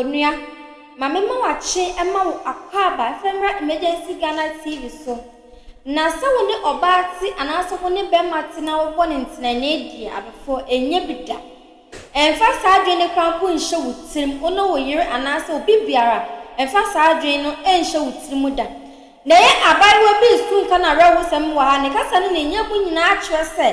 Onua, ma me ma wakye ma wo akwaaba fa mmra Emergency Ghana TV so. Na sɛ wo ne ɔbaa te anaasɛ wo ne bɛrima te na wobɔ no ntenanee deɛ, adɔfoɔ, ɛnyɛ bi da. Ɛmfa saa adwene no koraa mpo nhyɛ wo tirim, wo ne wo yere anaasɛ obi biara, ɛmfa saa adwene no nhyɛ wo tirim da. Na ɛyɛ abaayewa bi resu nka n'awerɛhosɛm wɔ ha, ne kasa ne ne nyamu nyinaa kyerɛ sɛ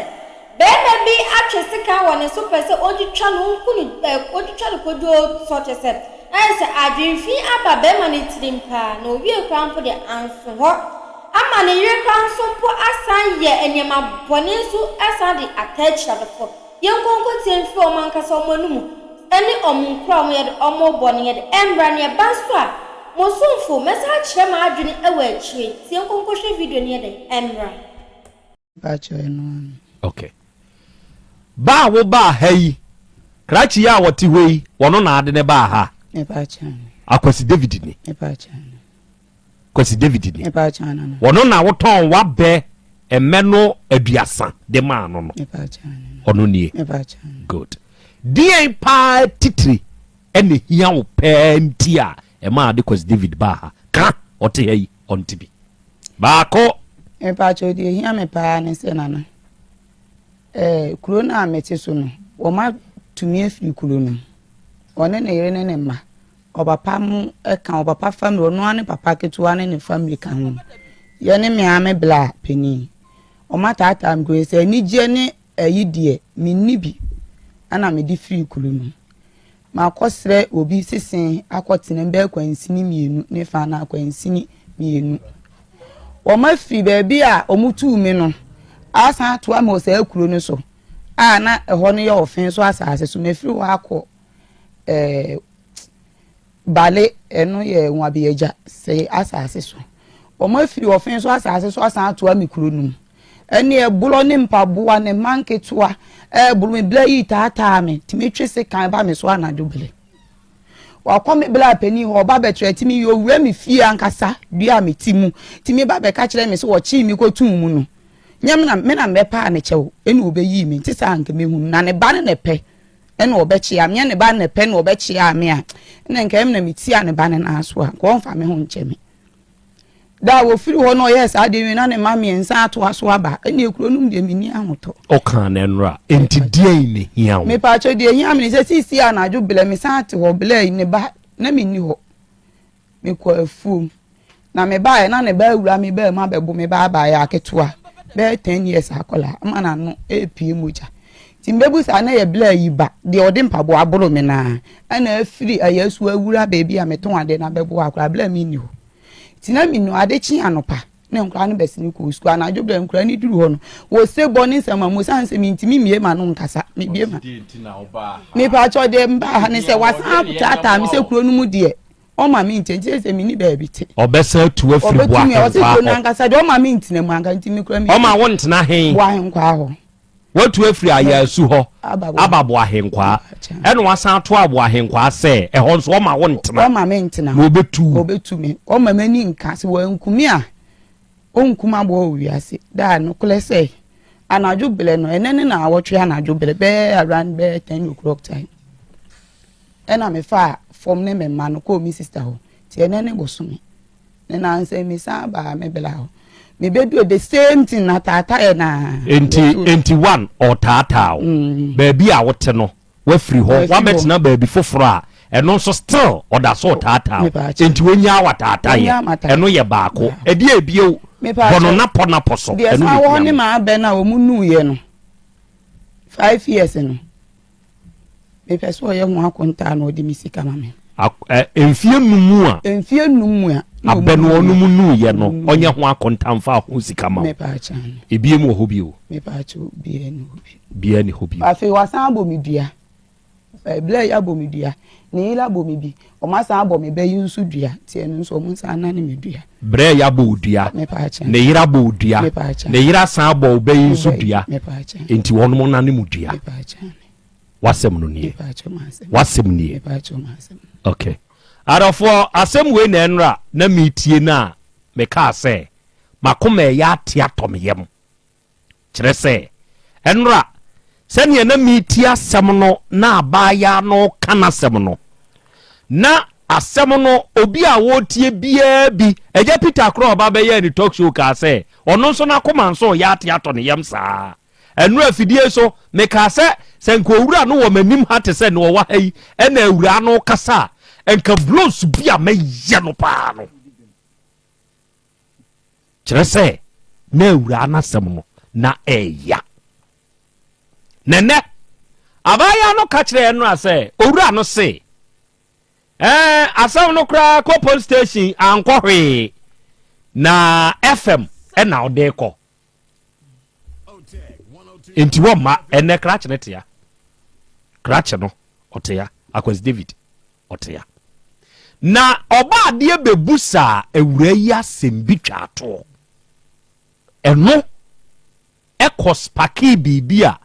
barima bi atwe sekan wɔ ne so pɛ sɛ ɔntwitwa no, ɔnku no, ɛ, ɔntwitwa no kodwoo sɔ, kyerɛ sɛ, na ayɛ sɛ adwene fi aba barima no tirim paa, na owiee koraa mpo deɛ, anso hɔ. Ama ne yere koraa nso mpo asan yɛ nneɛma bɔne nso san de ataa akyiri adɔfoɔ. Yɛnkɔ nkɔtie mfiri wɔn ankasa wɔn anomu ne wɔn nkuro a wɔyɛ de wɔn bɔ no yɛ de ɛmmra ne ɛba nso a mo somfo mɛsan akyerɛ m'adwene wɔ akyire nti yɛnkɔ nkɔhwɛ video no yɛ dɛn ɛmmra. Mpakyɛw ɛno ano. Ok. Ba a wo baa ha yi, krakye yi a wɔte hɔ yi, wɔno na ade ne baa ha? Mepakyɛw. Akwasi David ni. Mepakyɛw. Kwasi David ni. Ɔno na wotɔn w'abɛ mmɛ no aduasa de maa no no. Ɔno nie. Good. Deɛn paa titiri ɛna hia wo pɛɛ nti a ɛmaa ade Kwasi David baa ha? Ka ɔte ha yi ɔnte bi. Baako. Mepakyɛw deɛ ehia me paa ne sɛ nana ɛɛ kuro no a mete so no wɔn atumi afiri kuro no mu ɔne ne yere ne ne mma. Ɔpapa mo ka ɔpapa family ɔno ara ne papa ketewa ne ne family ka ho yɛ ne me ara me bla panin wɔn ataataa me kuro sɛ anigyeɛ ne ayi deɛ menni bi ɛna mede firi kuro no makɔsrɛ obi sese akɔtena bɛyɛ kwansini mmienu ne fa na kwansini mmienu wɔn afiri baabi a wɔn tuu me no asan atoa me wɔ saa kuro no so a na ɛhɔ no yɛ ɔfen so asase so mefiri hɔ akɔ ɛɛ Bale, ɛno yɛ Nwabiagya sɛe asase so. Wɔafiri ɔfe so asase so asan atoa me kuro no mu. Ɛne ɛborɔ ne mpaboa ne mma nketewa ɛreboro me berɛ yi taataa me tumi twe sekan ba me so anadwo berɛ. Wakɔ me berɛ a panin hɔ ɔba bɛkyerɛ tumi yɛ owura me fie ankasa dua a mete mu tumi ba bɛka kyerɛ me sɛ wɔkyee me kɔtuu mu no. Nyɛ me na me na mɛpaa ne kyɛw ɛna ɔbɛyii me nti saa anka mɛhunu na ne ba no na ɛpɛ. ɛna ɔbɛkyea me, ne ba no na ɛpɛ na ɔbɛkyea me a, ɛna nka ɛm na metia ne ba no nan so a, nka ɔmfa me ho nkyɛ me. Da a wɔfiri hɔ na ɔyɛɛ saa adeɛ wie na ne mma mmiɛnsa atoa so aba, ɛne ekuro no mu deɛ menni ahotɔ. Ɔkaa no nnora, enti deɛn na ɛhia wo? Mepaakyɛw deɛ ɛhia me ne sɛ seesei anadwo belɛ mesan te hɔ belɛ ne ba na menni hɔ. Mekɔɔ afuom, na mebaeɛ na ne ba awura me baa mu abɛbo me ba abaayewa ketewa bɛyɛ ten years akwadaa ama n'ano repue mogya. Nti mebɛbu saa na yɛ bla yi ba deɛ ɔde mpaboa aboro me naa ɛna afiri ayasu awura baabi a metɔn adeɛ na abɛbo akwadaa bla mi nni hɔ. Nti na menu ade kye anɔpa na nkwadaa no bɛsene kɔɔ sukuu anadwo bla nkwadaa no duru hɔ no wɔse bɔ ne nsɛm a mu sane sɛ mentumi mmie ma no nkasa mebie ma. Mepaakyɛw deɛ mbaa ha ne sɛ wasan taataa me sɛ kuro no mu deɛ Ɔma me nkyɛn nti sɛ menni baabi te. Ɔbɛsan atu afiri Ɔbɛtumi ɔsɛ Boahenkwaa kuro no hɔ. ankasa deɛ ɔma me ntena mu anka nti mekura me Ɔma wo ntena he? Boahenkwaa hɔ. Watu afiri Ayaasu hɔ Aba aba Boahenkwaa. Ɛna wasan atoa Boahenkwaa sɛ ɛhɔ nso ɔma wo ntena. Ɔma me ntena. Na ɔbɛtu wo. Ɔbɛtu me. Ɔma m'ani nka sɛ wanku me a ɔnkum aboa wɔ wiase. Daa nokorɛ sɛ anadwo berɛ no ɛnɛ ne naawɔtwe anadwo berɛ bɛyɛ around bɛyɛ ten o'clock time. Ɛna me faa fam ne me mma no kɔɔ me sister hɔ nti ɛnɛ ne bosome ne nansa me san baa me bla hɔ me bɛduru the same thing na taataeɛ na. Nti nti one ɔtaataa wo mm. baabi a wote no wafiri hɔ wabɛtena baabi foforɔ a ɛno nso still ɔda so ɔtaataa wo nti wɔnyaa wataataeɛ ɛno yɛ baako ɛdeɛ ebio bɔ no napɔ napɔ so ɛno deɛ wɔ ne maa bɛ no a wɔn nuiɛ no 5 years no. Mepɛ sɛ ɔyɛ ho akontaa na ɔde me sika ma me. Mfie num mu a. Mfie num mu a. Abɛ no ɔno mu nuiɛ no ɔnyɛ ho akontaa mfa ho sika ma wo. Ebiem wɔ hɔ bio. Mepaakyɛw biara ni hɔ bio. Biara ni hɔ bio. Afei wasan abɔ me dua. Ɛblɛ yi abɔ me dua. Ne yere abɔ me bi. Wɔn asan abɔ me bɛ yi nso dua. Nti ɛno nso wɔn nsan anane me dua. Brɛ yi abɔ wo dua. Ne yere abɔ wo dua. Ne yere asan abɔ wo bɛ yi nso dua. Nti wɔn nane mu dua. W'asɛm no nie. W'asɛm nie. Okay. Adɔfoɔ, asɛm wei na ɛnora na metie no a mekaa sɛ makoma ɛyɛ ate atɔ me yam. Kyerɛ sɛ, ɛnora sɛdeɛ na meretie asɛm no na abaayaa no reka n'asɛm no, Na asɛm no obi a wɔretie biara bi, Agya Peter koraa a ɔba bɛyɛɛ ne talk show kaa sɛ ɔno nso n'akoma nso reyɛ ate atɔ ne yam saa. Ɛno afidie so, mekaa sɛ sɛ nka owura no wɔ m'anim ha te sɛ nea ɔwɔ ha yi ɛna awuraa no rekasa a, nka blows bi a mɛyɛ no paa no. Kyerɛ sɛ na awuraa no asɛm no na ɛɛya. Na ɛnɛ, abaayewa no ka kyerɛɛ Nora sɛ owura no se, Ɛɛ, asɛm no koraa kɔ police station ankɔ hwee, na FM ɛna ɔde kɔ. Nti wɔmma ɛnɛ krakye no tea. Krakye no ɔtea, Akwasi David ɔtea. Na ɔba adeɛ bɛbu saa awura yi asɛm bi twa atoɔ. Ɛno kɔ spakee biribi a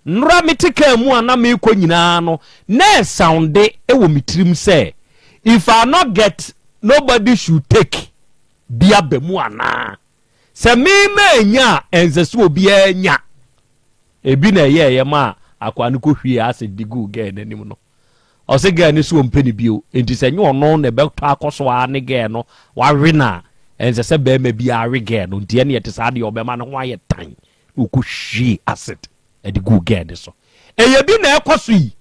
nnora mete kaa mu a na merekɔ nyinaa no na ɛsounde wɔ me tirim sɛ if I not get nobody should take bi aba mu anaa sɛ me mannya a ɛnsɛ sɛ obiara nya ebi na ɛyɛɛyɛ maa akwaa no kɔhwiee acid de guu girl no anim no. Ɔse girl no se ɔmpɛ no bio nti sɛ nyɛ ɔno na ɛbɛtɔ akɔ so ara ne girl no wawe no a ɛnsɛ sɛ barima biara we girl no nti ɛneɛ ɛte saa deɛ ɔbɛma ne ho ayɛ tan na ɔkɔ hwie acid ɛde guu girl no so. Ɛyɛ bi na ɛkɔ so yi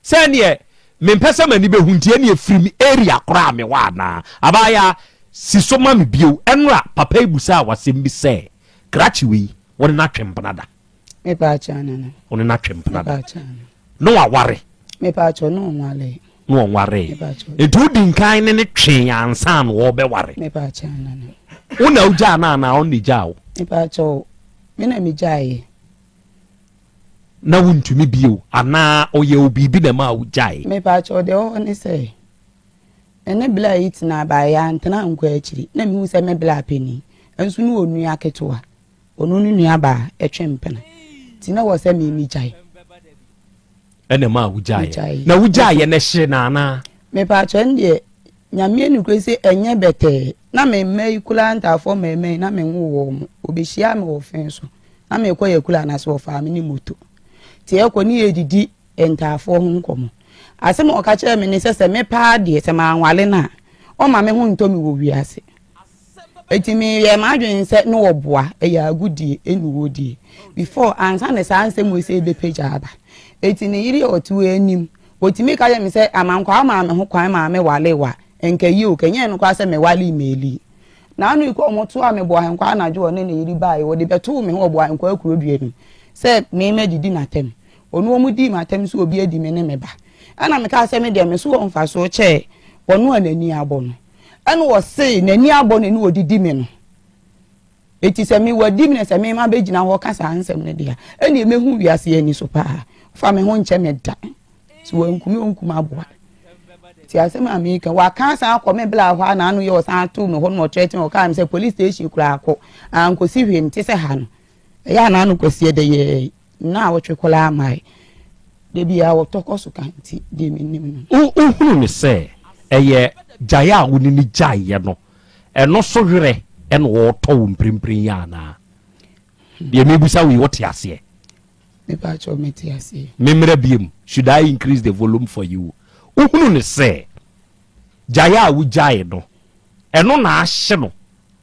sɛ ɛneɛ mempɛ sɛ m'ani bɛhu nti ɛneɛ firi me area koraa mewɔ anaa? Abaayaa si so ma me bio ɛnora papa yi busaa w'asɛm bi sɛ krakye wei wo ne no atwe mpena da? Mepaakyɛw nana. Wo ne no atwe mpena da? Mepaakyɛw. Na waware? Mepaakyɛw na ɔnwaree. Na ɔnwaree. Mepaakyɛw. Nti wodi nkan ne ne twee ansa na wɔbɛware? Mepaakyɛw nana. Wo na wogyaa no anaa ɔno na egyaa wo? Mepaakyɛw me na megyaeɛ. Na wontumi bio anaa ɔyɛ wo biribi na ɛmaa wogyae? Mepaakyɛw deɛ ɛwɔ hɔ ne sɛ me ne bla yi tenaa baeɛ antena ankɔ akyiri na mehu sɛ me bla panin nso ne onua ketewa. Ɔno ne nua baa ɛtwe mpena nti na wɔ sɛ me me gyae. Ɛna ɛmaa wo gyaeɛ. Na wo gyaeɛ no ɛhye no anaa? Mepaakyɛ ɛno deɛ Nyame anukure sɛ ɛnyɛ bɛtɛɛ na me mma yi koraa ntaafoɔ mmarima yi na me nwoo wɔn mo ɔbɛhyiaa me wɔ fɛn so na mekɔ yɛ kura no ase ɔfaa me ne moto nti ɛkɔ ne yɛdidi ntaafoɔ ho nkɔmmɔ asɛm a ɔka kyerɛɛ me ne sɛ sɛ me paa deɛ sɛ manwale no a ɔma me ho ntɔ me wɔ wiase. Enti meyɛɛ m'adwene sɛ ne wɔboa, ɛyɛ agodie ɛne wɔdie. Before ansa na saa nsɛm wei sɛ ɛbɛpagya aba. Enti ne yere a ɔte wɔ anim, ɔtumi ka kyerɛ me sɛ amankwaa maa me ho kwan maa me walee wa, nka yie o, kɛnyɛ no koraa sɛ mewalee Meli. Naano yi kɔ wɔn toa me Boahenkwaa anadwo ɔne ne yere baeɛ, wɔde bɛtoo me ho wɔ Boahenkwaa kuro dua no mu sɛ me madidi n'atɛm. Ɔno wɔn dii m'atɛm sɛ obi adi me ne me ba. Ɛna mekaa sɛ me deɛ me so wɔ mfasoɔ kyɛɛ ɔno a n'ani abɔ no. Ɛna ɔse n'ani abɔ no ne ɔdidi me no. Eti sɛ me wadi me na sɛ me ma bɛgyina hɔ ka saa nsɛm no deɛ ɛne mɛhu wiase ani so paa. Fa me ho nkyɛ me da. Sɛ wankum ɔnkum aboa. Ti asɛm a meka waka asan akɔ me bla hɔ a na ano yɛ ɔsan ato me hɔ na ɔtrɛte ɔkaa me sɛ police station koraa akɔ ankɔsi hwee nte sɛ ha no. Ɛyɛ a na ano kwasi ɛdɛ yɛ Nnaawɔtwe koraa mmae. Da biara wɔtɔ kɔ so ka nti deɛ mennim no. Wohunu no sɛ ɛyɛ gyae a wo ne no gyaeɛ no, ɛno so werɛ na ɔretɔ wo mprempren yi anaa? Deɛ merebisa wo yi, wote aseɛ? Mepakyɛw, mete aseɛ. Memmra biom, should I increase the volume for you? Wohunu no sɛ gyae a wogyae no, ɛno na ahye no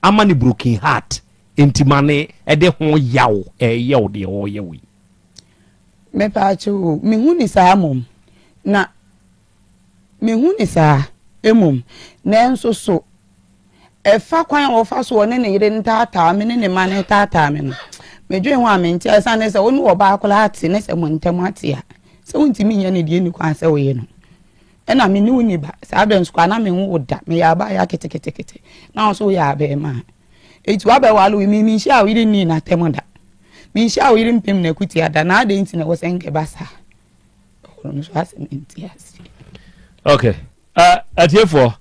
ama no broken heart Enti ma ne de ho yaw reyɛ wo deɛ ɔreyɛ wo yi. Mepaakyɛw o, mehu ne saa mmom, na mehu ne saa mmom, nanso so ɛfa kwan a wɔfa so ɔne ne yere no taataa me ne ne mma no taataa me no, medwen ho a mente ase. Ɛsiane sɛ wo ne ɔbaa koraa ate ne sɛ mo ntam ate a, sɛ wontumi nyɛ no deɛ ɛnni kwan sɛ woyɛ no. Ɛna me ne wo ni ba, saa berɛ nso koraa na menwo wo da, meyɛ abaayewa ketekete, na wo nso woyɛ abarimaa. Enti wabɛware wo, me menhyiaa wo yere nnii n'atɛm da. Menhyiaa wo yere mpem n'akutia da, na adɛn nti na ɛwɔ sɛ nka ɛba saa? Ɛhɔ no nso asɛ mente aseɛ. Okay. Uh, atiefoɔ,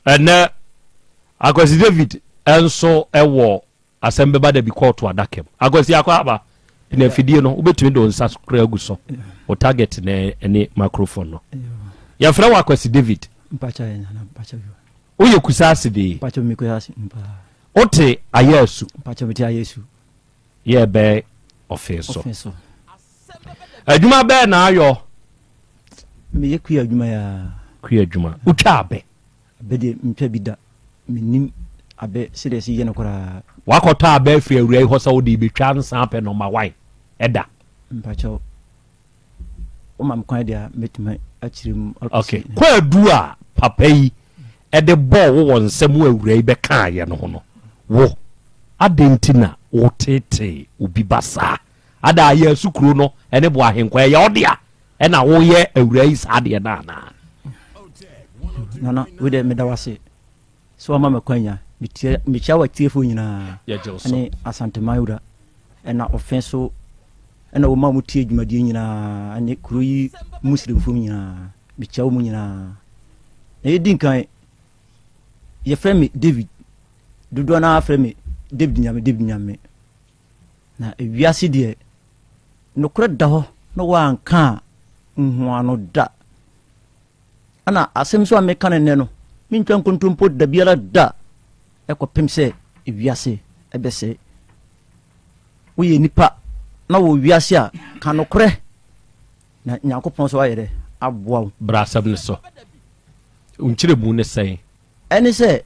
ɛnɛ Akwasi David nso wɔ asɛm bɛba da bi kɔɔto adaka mu. Akwasi akɔ aba na afidie no wobɛtumi de wo nsa kora agu so. Wo target na ɛne microphone no. Yɛfrɛ wo Akwasi David. Woyɛ Kusaase de? Mpakyɛ me Kusaase paa. Wote Ayasu? Mpakyɛ mete Ayasu. Yɛ bɛɛ ɔfee so. Ɔfee so. Adwuma bɛɛ na ayɔ? Meyɛ kuya adwuma ya. Kua adwuma. Wotwa abɛ? Abɛ deɛ mentwa bi da. Mennim abɛ sɛdeɛ ɛsi yɛ no koraa. Woakɔtɔ abɛ afiri awura yi hɔ sɛ wode rebɛtwa nsa apɛ nɔma wan ɛda? Mpakyɛw, woma me kwan deɛ a mɛtumi akyerɛ mu akɔsi. Okay. Kwaadu a papa yi de bɔɔ wo wɔ nsɛm a awura yi bɛkaeɛ no ho no, wo, adɛn nti na woteetee obi ba saa? Ada ayɛ kuro no ne Boahenkwa ɛyɛ wo dea ɛna woyɛ awura yi saa deɛ no anaa? Nana, wo deɛ meda wo ase sɛ wama me kwanya. Mekyia w'atiefoɔ nyinaa ne Asanteman wura ɛna ɔfɛ so ɛna wɔn a wɔtie dwumadie nyinaa ne kuro yi muslimfoɔ nyinaa. Mekyia wɔn nyinaa. Na yɛdi nkan, yɛfrɛ me David. Dodoɔ no ara frɛ me David Nyame, David Nyame. Na wiase deɛ, nokorɛ da hɔ na woanka a, nhuano da. Ɛna asɛm nso a meka no nnɛ no, mentwa nkontompo da biara da ɛkɔpem sɛ wiase ɛbɛsɛe. Woyɛ nipa na wɔ wiase a, ka nokorɛ na Nyankopɔn nso ayɛ dɛ aboa wo. Bra asɛm no so. Wo nkyerɛmu ne sɛn? Ɛne sɛ,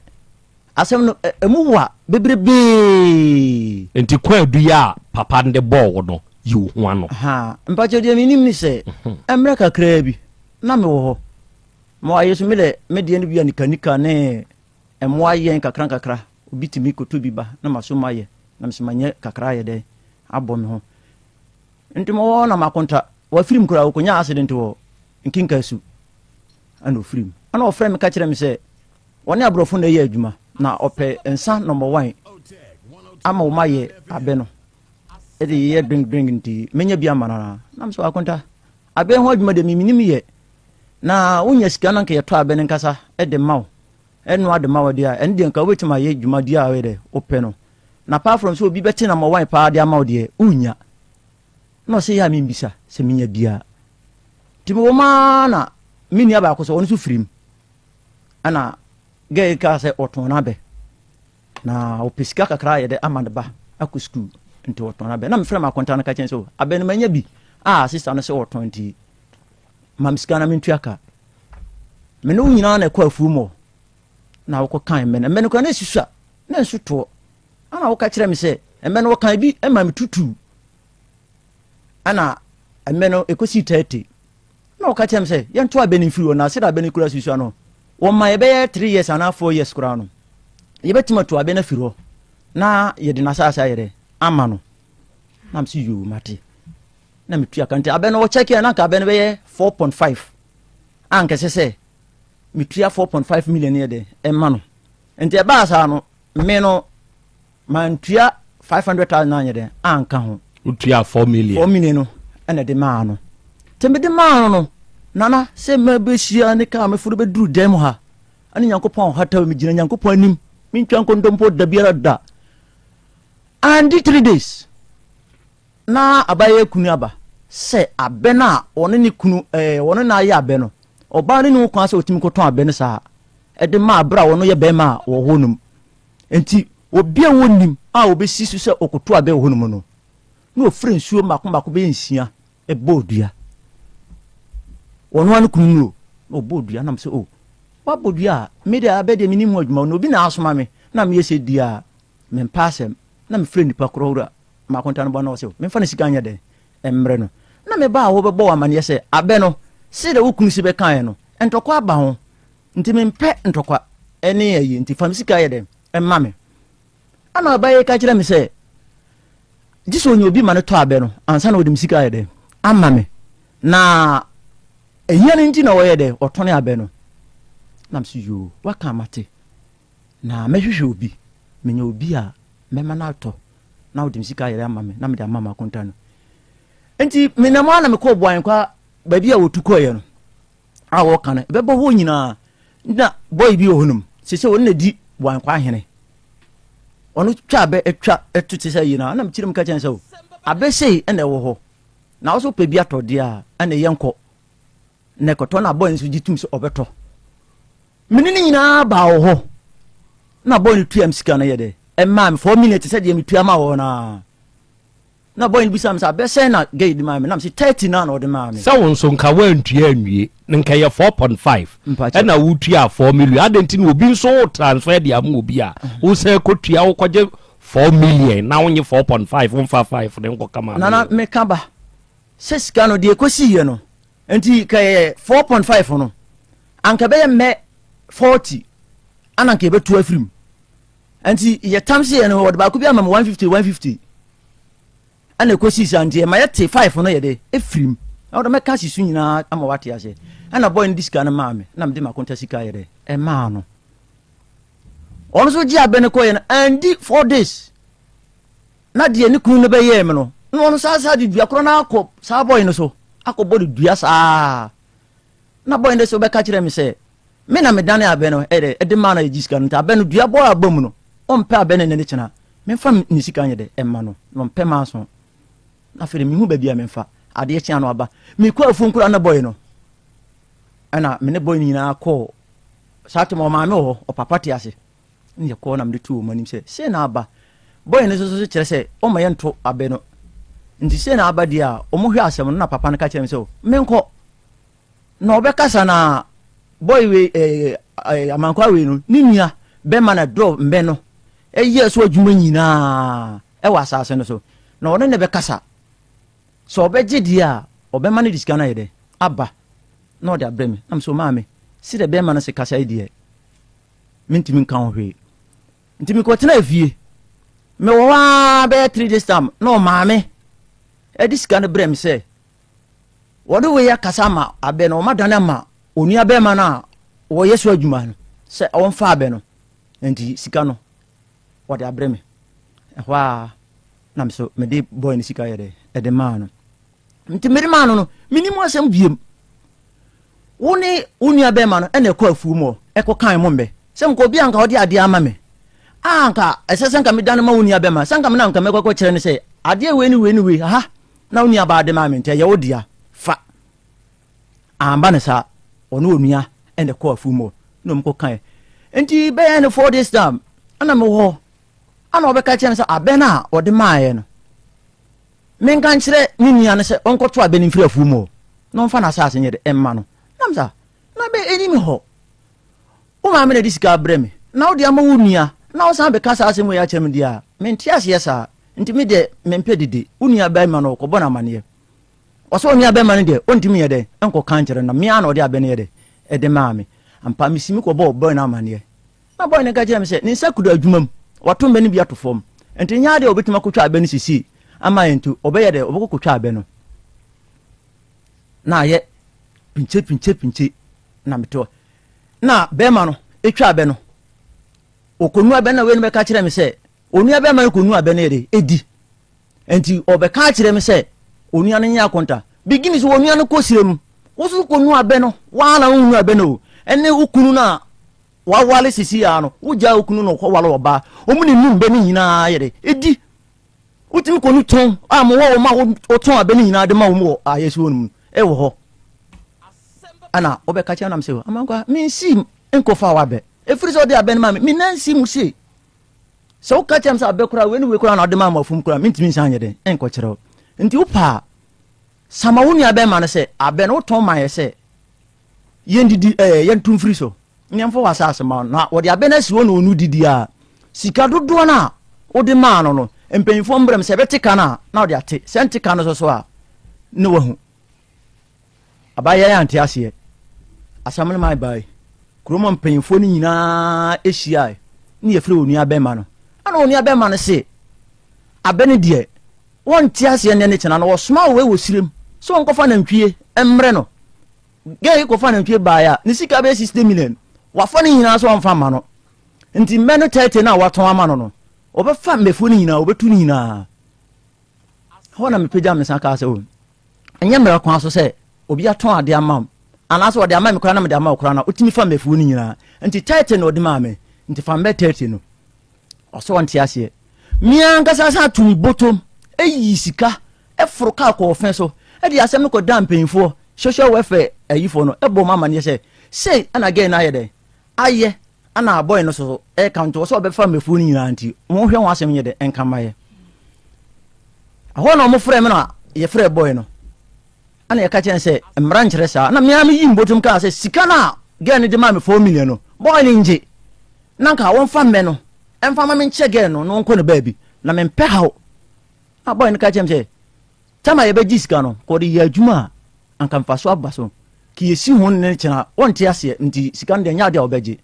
asɛm no, ɛmu wa bebrebee. Enti kwaadu yi a papa no de bɔɔ wo no, yi wo ho ano. Ahaa, mpakyɛw deɛ menim ne sɛ, mmerɛ kakraa bi, na mewɔ hɔ. Ma wayɛ so, me deɛ, me deɛ no bi a nikanika ne mmoa yɛn kakra nkakra. Obi tumi kɔtɔ bi ba na maso mayɛ, na mesɛ manyɛ kakra ayɛ dɛn abɔ me ho. Nti mewɔ hɔ na makonta, wafirim koraa, ɔkɔnyaa accident wɔ Nkinkasu. Ɛna ɔfiri mu. Ɛna ɔfrɛ me ka kyerɛ me sɛ ɔne aborɔfo na ɛyɛ adwuma na ɔpɛ nsa nɔmba wan ama wɔn ayɛ abɛ no ɛde yɛ drink drink nti menya bi ama no anaa. Na mesɛ akonta abɛ ho adwuma deɛ memenim yɛ na wonya sika na nka yɛtɔ abɛ no nkasa de ma wo ɛnoa de ma wo deɛ a ɛno deɛ nka wobɛtumi ayɛ dwumadie a woyɛ dɛ wopɛ no na apart from sɛ obi bɛte nɔmba wan paa de ama wo deɛ wonnya. Na ɔsɛ yɛ a membisa sɛ menya bi a. Nti mewɔ mu ara na me nua baako sɛ ɔno nso firim. Ɛna gɛɛ kaa sɛ ɔtɔn n'abɛ. Na ɔpɛ sika kakra ayɛ dɛ ama ne ba akɔ sukuu. Nti ɔtɔn n'abɛ. Na mefrɛ m'akonta no ka kyɛn sɛ abɛ no manya bi. A sista no sɛ ɔtɔn nti ma me sika na mentua ka. Me ne wo nyinaa na ɛkɔ afuo mu na wokɔ kan mmɛ no. Mmɛ no koraa na ɛsusua na nso toɔ. Ɛna woka kyerɛ me sɛ mmɛ no wɔkan bi ma me tutuu. Ɛna mmɛ no ɛkɔsii 30. Na ɔka kyerɛ me sɛ yɛnto abɛ no mfiri hɔ na sɛdeɛ abɛ no kura susua no wɔma yɛbɛyɛ 3 years anaa 4 years koraa no yɛbɛtumi ato abɛ no afiri hɔ na yɛde n'asase ayɛ dɛ ama no. Na mese yoo mate. Na metua ka nti abɛ no wɔkyɛkeɛ na anka abɛ no bɛyɛ 4.5 a anka ɛsɛ sɛ metua 4.5 million yɛ dɛ ɛma no. Nti ɛbaa saa no me no mantua 500,000 anyɛ dɛn anka ho. Wotua 4 million. 4 million no ɛna de maa no. Nti mede maa no no, nana sɛ mabɛhyia ne kaa meforo bɛduru dan mu ha ɛne Nyankopɔn ɔhata megyina Nyankopɔn anim mentwa nkontompo da biara da. Andi 3 days na abayɛ kunu aba sɛ abɛ no a ɔne ne kunu ɛɛ ɔne no ayɛ abɛ no ɔbaa no ne ho kwan sɛ ɔtumi kɔtɔn abɛ no saa ɛde ma abere a ɔno yɛ bɛrima a wɔ hɔ nom. Enti obi a wonnim a obesi so sɛ ɔkoto abɛ wɔ hɔnom no, na ofura nsuo mmaako mmaako bɛyɛ nsia bɔɔ dua. Ɔno ara ne kunu no o, na ɔbɔɔ dua nam sɛ o, wabɔ dua a, me deɛ abɛ deɛ menim ho adwuma, na obi na asoma me na meyɛ sɛ dua a, mempɛ asɛm. Na mefrɛ nipa korɔ wura m'akonta no bɔ na ɔsɛ memfa ne sika nyɛ dɛn mmerɛ no. Na mebaa hɔ bɛbɔ wo amaneɛ sɛ abɛ no, sɛdeɛ wo kunu si bɛkaeɛ no, ntɔkwa aba ho. Nti mempɛ ntɔkwa ne ayi nti fa me sika yɛ dɛn ma me. Ɛna ɔbaa yi ka kyerɛ me sɛ gye sɛ ɔnya obi ma no tɔ abɛ no ansa na ɔde me sika ayɛ dɛn ama me. Na ɛhia no nti na ɔyɛ dɛn ɔtɔne abɛ no. Na me so yoo waka mate na mɛhwehwɛ obi menya obi a mɛma no atɔ na ɔde me sika ayɛ dɛn ama me na mede ama m'akonta no. Nti menam a na mekɔɔ Boankwa baabi a wɔtu kɔeɛ no. a wɔka no ɛbɛbɔ hɔ nyinaa na bɔyi bi wɔ hɔnom sɛ sɛ ɔno na di wankwa ahene ɔno twa abɛ atwa ɛto te sɛ yi na ɛna mekyerɛ mu ka kyɛn sɛ o abɛ sei ɛna ɛwɔ hɔ na ɔso pɛ bi atɔ deɛ a ɛna yɛnkɔ na ɛkɔtɔ na bɔyi nso gye tum sɛ ɔbɛtɔ mene ne nyinaa baa wɔ hɔ na bɔyi no tua m sika no yɛ dɛ ɛmaa me 4 minutes sɛ deɛ metua ma wɔ naa. Na boy no bisa me sɛ abɛ sɛn na girl yi de maa me na me se 30 na na ɔde maa me. Sɛ wo nso nka woantua anwie no nka ɛyɛ 4.5 ɛna wotuaa 4 million adɛn nti na obi nso wo transfer de ama obi a wosan kɔtua wokɔgye 4 million na wonye 4.5 womfa 5 no nkɔka maame Nana meka ba sɛ sika no deɛ ɛkɔsiiɛ no nti ka ɛyɛ 4.5 no anka ɛbɛyɛ mmɛ 40 ana anka yɛbɛtu afiri mu nti yɛtam seɛ no wɔde baako bi ama me 150 150 ɛna ɛkɔsii saa nti ɛma yɛte 5 no yɛde ɛfiri mu na wɔde mɛka si so nyinaa ama wate aseɛ ɛna bɔy no de sika no maa me na mede makonta sika yɛde ɛmaa no ɔno nso gye abɛ no kɔyɛ no andi 4 days na deɛ ne kunu no bɛyɛɛ me no na ɔno saa saa de dua korɔ no akɔ saa bɔy no so akɔbɔ de dua saa na bɔy no sɛ wobɛka kyerɛ me sɛ Me na medane abɛ no ɛdɛ ɛde maa no yɛgye sika no nti abɛ no dua bɔ aba mu no ɔmpɛ abɛ no ɛnɛ ne kyena memfa ne sika nyɛ dɛ ɛma no na ɔmpɛ maa so na afei de mehu baabi a memfa adeɛ kyea no aba mekɔ afuom koraa na bɔe no ɛna me ne bɔe no nyinaa kɔɔ saa tem ɔmaame wɔ hɔ ɔpapa te ase ne yɛkɔɔ na mede too wɔn anim sɛ sei na aba bɔe no nso so kyerɛ sɛ ɔma yɛnto abɛ no nti sei na aba deɛ a wɔhwɛ asɛm no na papa no ka kyerɛ me sɛ menkɔ Na ɔbɛkasa na boy wei ɛɛ eh, amankwa wei no ne nua bɛma na dɔ mbɛ no ɛyɛ so adwuma nyinaa ɛwɔ asase no so na ɔne ne bɛkasa sɛ ɔbɛgye deɛ a ɔbɛma no de sika no ayɛ dɛ aba na ɔde abrɛ me na mesɛ maame si dɛ bɛrima no se kasa yi deɛ mentumi nka ho hwee nti mekɔtena afie mewɔ hɔ ara bɛyɛ 3 days time na ɔmaame ɛde sika no brɛ me sɛ Wɔde wei akasa ama abɛ no, wɔadane ama onua bɛrima no a wɔyɛ so adwuma no sɛ ɔmfa abɛ no. Nti sika no wɔde abrɛ me. Ɛhɔ a na me so mede bɔɔ ne sika yɛ dɛ ɛde maa no. Nti mede maa no no, menim asɛm biem. Wo ne wo nua bɛrima no ɛna ɛkɔ afuo mu hɔ ɛkɔ kan mo mbɛ. Sɛ nka obi a nka ɔde adeɛ ama me a nka ɛsɛ sɛ nka medane ma wo nua bɛrima sɛ nka me na nka mɛkɔkɔ kyerɛ no sɛ adeɛ wei ne wei ne wei ha na wo nuabaa de maa me nti ɛyɛ wo dea, fa. Amba no saa, ɔne onua na ɛkɔɔ afuom hɔ na wɔn kɔkae. Nti bɛyɛ no 4 days time ɛna mewɔ hɔ ana ɔbɛka kyerɛ me sɛ abɛn a ɔde maaeɛ no menka nkyerɛ ne nua no sɛ ɔnkɔto abɛn no mfiri afuom hɔ na ɔmfa n'asase nyɛ de ɛmma no. Nam sa na bɛ ɛni me hɔ. Wo maame na ɛde sika abrɛ me na wode ama wo nua na wosan bɛka saa asɛm wei akyerɛ me deɛ a, mente aseɛ saa. Nti me deɛ mempɛ dede. Wo nua barima no ɔkɔbɔ no amaneɛ. Ɔsɛ onua barima no deɛ ɔntumi nyɛ dɛn nkɔka nkyerɛ no na me ara na ɔde abɛ no yɛ dɛn ɛde maa me. Ampa mesi me kɔbɔɔ boy no amaneɛ. Na boy no ka kyerɛ me sɛ ne nsa kuda adwuma mu, wato mmɛ no bi ato fam. Nti nyɛ adeɛ a ɔbɛtumi akɔtwa abɛ no sesie ama yɛn nti ɔbɛyɛ dɛn ɔbɛkɔ kɔtwa abɛ no. Na ayɛ pinkye pinkye pinkye na mete hɔ. Na bɛrima no twa abɛ no, ɔkɔnu abɛ no na wei no bɛka kyerɛ me sɛ onua bɛrima no kɔnu abɛ no yɛ de ɛdi. Nti ɔbɛka akyerɛ me sɛ onua no nyɛ akonta. Bigini sɛ onua no kɔ sire mu, wo nso kɔnu abɛ no, waa na wonu abɛ no o. Ɛne wo kunu no a wawale sisi a no, wogyaa wo kunu no ɔkɔwale ɔbaa, wɔn ne num bɛ no nyinaa yɛ de ɛdi. Wotumi kɔnu tɔn a mowɔ wɔn a wotɔn abɛ no nyinaa de ma wɔn wɔ ayɛsi hɔ no mu ɛwɔ hɔ. Ɛna wobɛka kyerɛ nam sɛ amankwa mensi nkɔfa w'abɛ ɛfiri sɛ ɔde abɛ no ma me mena nsi mu sei sɛ woka kyerɛ m sɛ abɛ koraa wei ne wei koraa na ɔde ma ma afum koraa mentumi nsan nyɛ dɛn ɛnkɔkyerɛ wo nti wopɛ a sama wo nua bɛrima no sɛ abɛ no wotɔn ma yɛ sɛ yɛndidi ɛɛ yɛnto mfiri so ne yɛmfa wɔ asase ma no na wɔde abɛ no asi hɔ na ɔno didi a sika dodoɔ no a wode maa no no mpanyinfoɔ mbrɛm sɛ ɛbɛte ka no a na wɔde ate sɛ nte ka no so so a ne wahu Abayewa yi ante aseɛ. Asɛm no mae bae. Kurom hɔ mpanyimfoɔ no nyinaa hyiae ne yɛfrɛ onua bɛrima no. Ɛna onua bɛrima no se, abɛ no deɛ, wɔnte aseɛ nnɛ ne kyena no, wɔsoma wei wɔ sirem sɛ wɔnkɔfa nantwie mmrɛ no. Gɛɛ yi kɔfa nantwie baeɛ a, ne sika bɛyɛ 60 million. Wafa ne nyinaa sɛ ɔmfa mma no. Nti mmɛ no 30 no a watɔn ama no no, ɔbɛfa mmɛfuo no nyinaa, ɔbɛtu no nyinaa. Hɔ na mepagya me nsa kaa sɛ, o, ɛnyɛ mmara kwan so sɛ obi atɔn adeɛ ama wo anaasɛ ɔde ama me koraa na mede ama wo koraa na wotumi fa mmafuo no nyinaa nti 30 na ɔde maa me nti fa mbɛ 30 no ɔsɛ ɔnte aseɛ me ankasa san to me bɔtɔm ɛyi sika ɛforo kaa kɔɔ fɛ so ɛde asɛm no kɔda mpanyinfoɔ social welfare ayifoɔ no ɛbɔ mu amaneɛ sɛ sei ɛna gɛn no ayɛ dɛn ayɛ ɛna abɔe no so ɛka nti ɔsɛ ɔbɛfa mmafuo no nyinaa nti wɔhwɛ ho asɛm nyɛ dɛ ɛnka mmayɛ. Ɛhɔ na wɔfrɛɛ me na yɛfrɛɛ bɔe no. Ɛna yɛka kyerɛ no sɛ mmara nkyerɛ saa. Na me ara meyi mbotom kaa sɛ sika no a girl no de maa me 4 million no, boy no ngye. Na nka wɔmfa mmɛ no ɛmfa ma menkyɛ girl no na ɔnkɔ ne baabi. Na mempɛ haw. Na boy no ka kyerɛ me sɛ tam a yɛbɛgye sika no, kɔ ɔde yɛ adwuma a anka mfaso aba so. Ka yɛsi ho ne kyena wɔnte aseɛ nti sika no deɛ ɛnyɛ adeɛ a wɔbɛgye.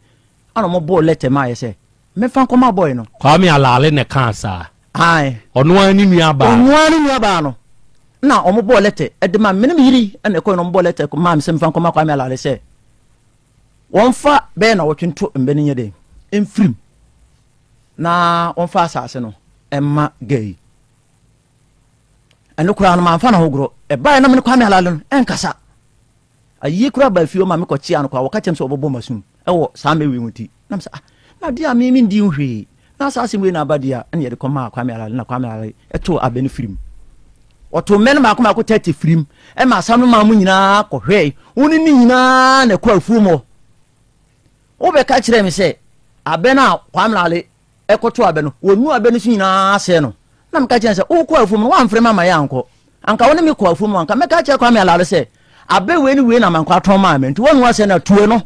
Ɛna wɔbɔɔ letter maa yɛ sɛ memfa nkɔma boy no. Kwame Alale na ɛkaa saa. Ae. Ɔno ara ne nua baa. Ɔno ara ne nua baa no. Na wɔn bɔɔ lɛtɛ de maa me. Me ne me yere na ɛkɔɛ na wɔn bɔɔ lɛtɛ maa me sɛ memfa nkɔma Kwame Alale sɛ wɔmfa bɛyɛ na wɔtwe nto mbɛ no nyɛ dɛ mfirim na wɔmfa asase no ɛma gɛ yi. Ɛno koraa no mamfa no ho gorɔ. Ɛbaeɛ na me ne Kwame Alale no ɛnkasa. Ayie koraa baa fie hɔ ma mekɔkyeaa no koraa, wɔka kyerɛɛ me sɛ wɔbɛbɔ m'asom wɔ saa mmɛ wei ho nti. Na mesɛ ah, na adeɛ a me mendi ho hwee, na saa asɛm wei na aba deɛ a, ɛna yɛde kɔmaa Kwame Alale, na Kwame Alale too abɛ no firim. Ɔtoo mmɛ no mmaako mmaako 30 firim, ɛma asam no maa mu nyinaa kɔhwɛe. Wo ne ne nyinaa na ɛkɔ afuom hɔ. Wobɛka kyerɛɛ me sɛ abɛ no a Kwame Alale ɛkɔto abɛ no, wɔnu abɛ no so nyinaa sɛɛ no. Na meka kyerɛ no sɛ, wokɔ afuom no, woamfrɛ me ama yɛankɔ. Anka wo ne me kɔ afuom a, anka mɛka akyerɛ Kwame Alare sɛ, abɛ wei ne wei na mankɔ atɔn maa me, nti woanu asɛe no a, tue no.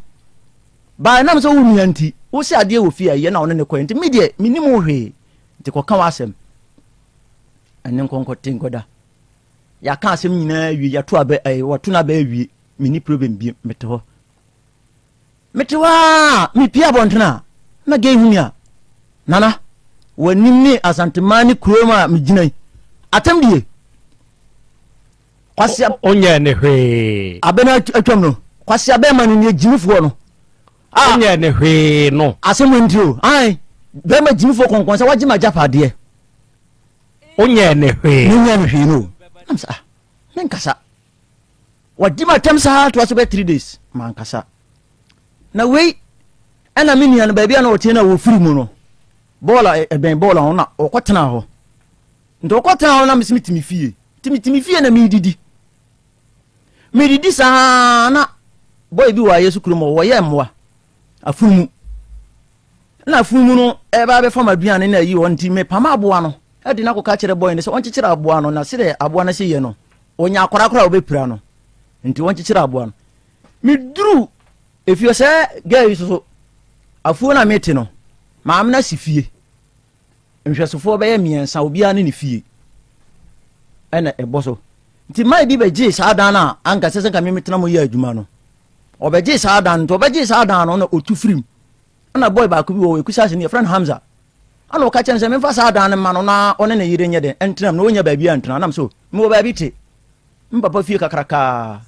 Baa ɛnam sɛ wo nua nti, wo sɛ adeɛ wɔ fie a ɛyɛ na wo ne no kɔɛ nti, me deɛ, mennim wo hwee, nti kɔka w'asɛm. Ɛne nkɔnkɔte nkɔda. Yɛaka asɛm nyinaa awie, yɛato abɛ, ɛɛ, wɔato no abɛ awie, menni problem bio, mete hɔ. Mete hɔ ara mepue abɔntene a, na gay hu me a, Nana, w'anim ne Asanteman ne kurom a megyina yi, atɛm die. Kwasia. Onyɛ ne hwee. Abɛ no atwam no, kwasia bɛrima no nie gyimifoɔ no. Onyɛ ne hwee no. Asɛm nti o, ae, bɛrima gyimifoɔ kɔnkɔn sɛ wagye m'agyapadeɛ. Onyɛ ne hwee. Menyɛ ne hwee no. Nam sɛ, ah, menkasa. Wadi m'atɛm saa toa so bɛ three days mankasa. Na wei ɛna me nua no baabi a na ɔte na wɔfiri mu no bɔɔl a ɛbɛn bɔɔl a na ɔkɔtena hɔ. Nti ɔkɔtena hɔ na mesi metumi fie. Nti metumi fie na meredidi. Meredidi saa na bɔɔl bi wɔ ayɛ so kurom hɔ wɔyɛ mmoa afunumu. Na afunumu no ɛba abɛfa m'aduane na ayi hɔ nti mepam aboa no ɛde no akɔka kyerɛ bɔɔl no sɛ ɔnkyekyere aboa no na sɛdeɛ aboa no si yɛ no Ɔnya akwadaa koraa a ɔbɛpira no nti wɔnkyekyere aboa no. Meduru efie sɛ gɛɛ yi soso afuo no a mete no maame no asi fie nhwɛsofoɔ bɛyɛ mmiɛnsa obiara ne ne fie ɛna ɛbɔ so nti mmaa bi bɛgyee saa dan no a anka sɛ sɛ nka memetena mu yɛ adwuma no ɔbɛgyee saa dan no nti ɔbɛgyee saa dan no na ɔtu firim ɛna bɔy baako bi wɔ ɛkusa ase no yɛfrɛ no Hamza Ɛna ɔka kyerɛ no sɛ memfa saa dan no mma no na ɔne ne yere nyɛ dɛn ntena mu na ɔnya baabi antena. Nam so mewɔ baabi te me papa fie kakrakaa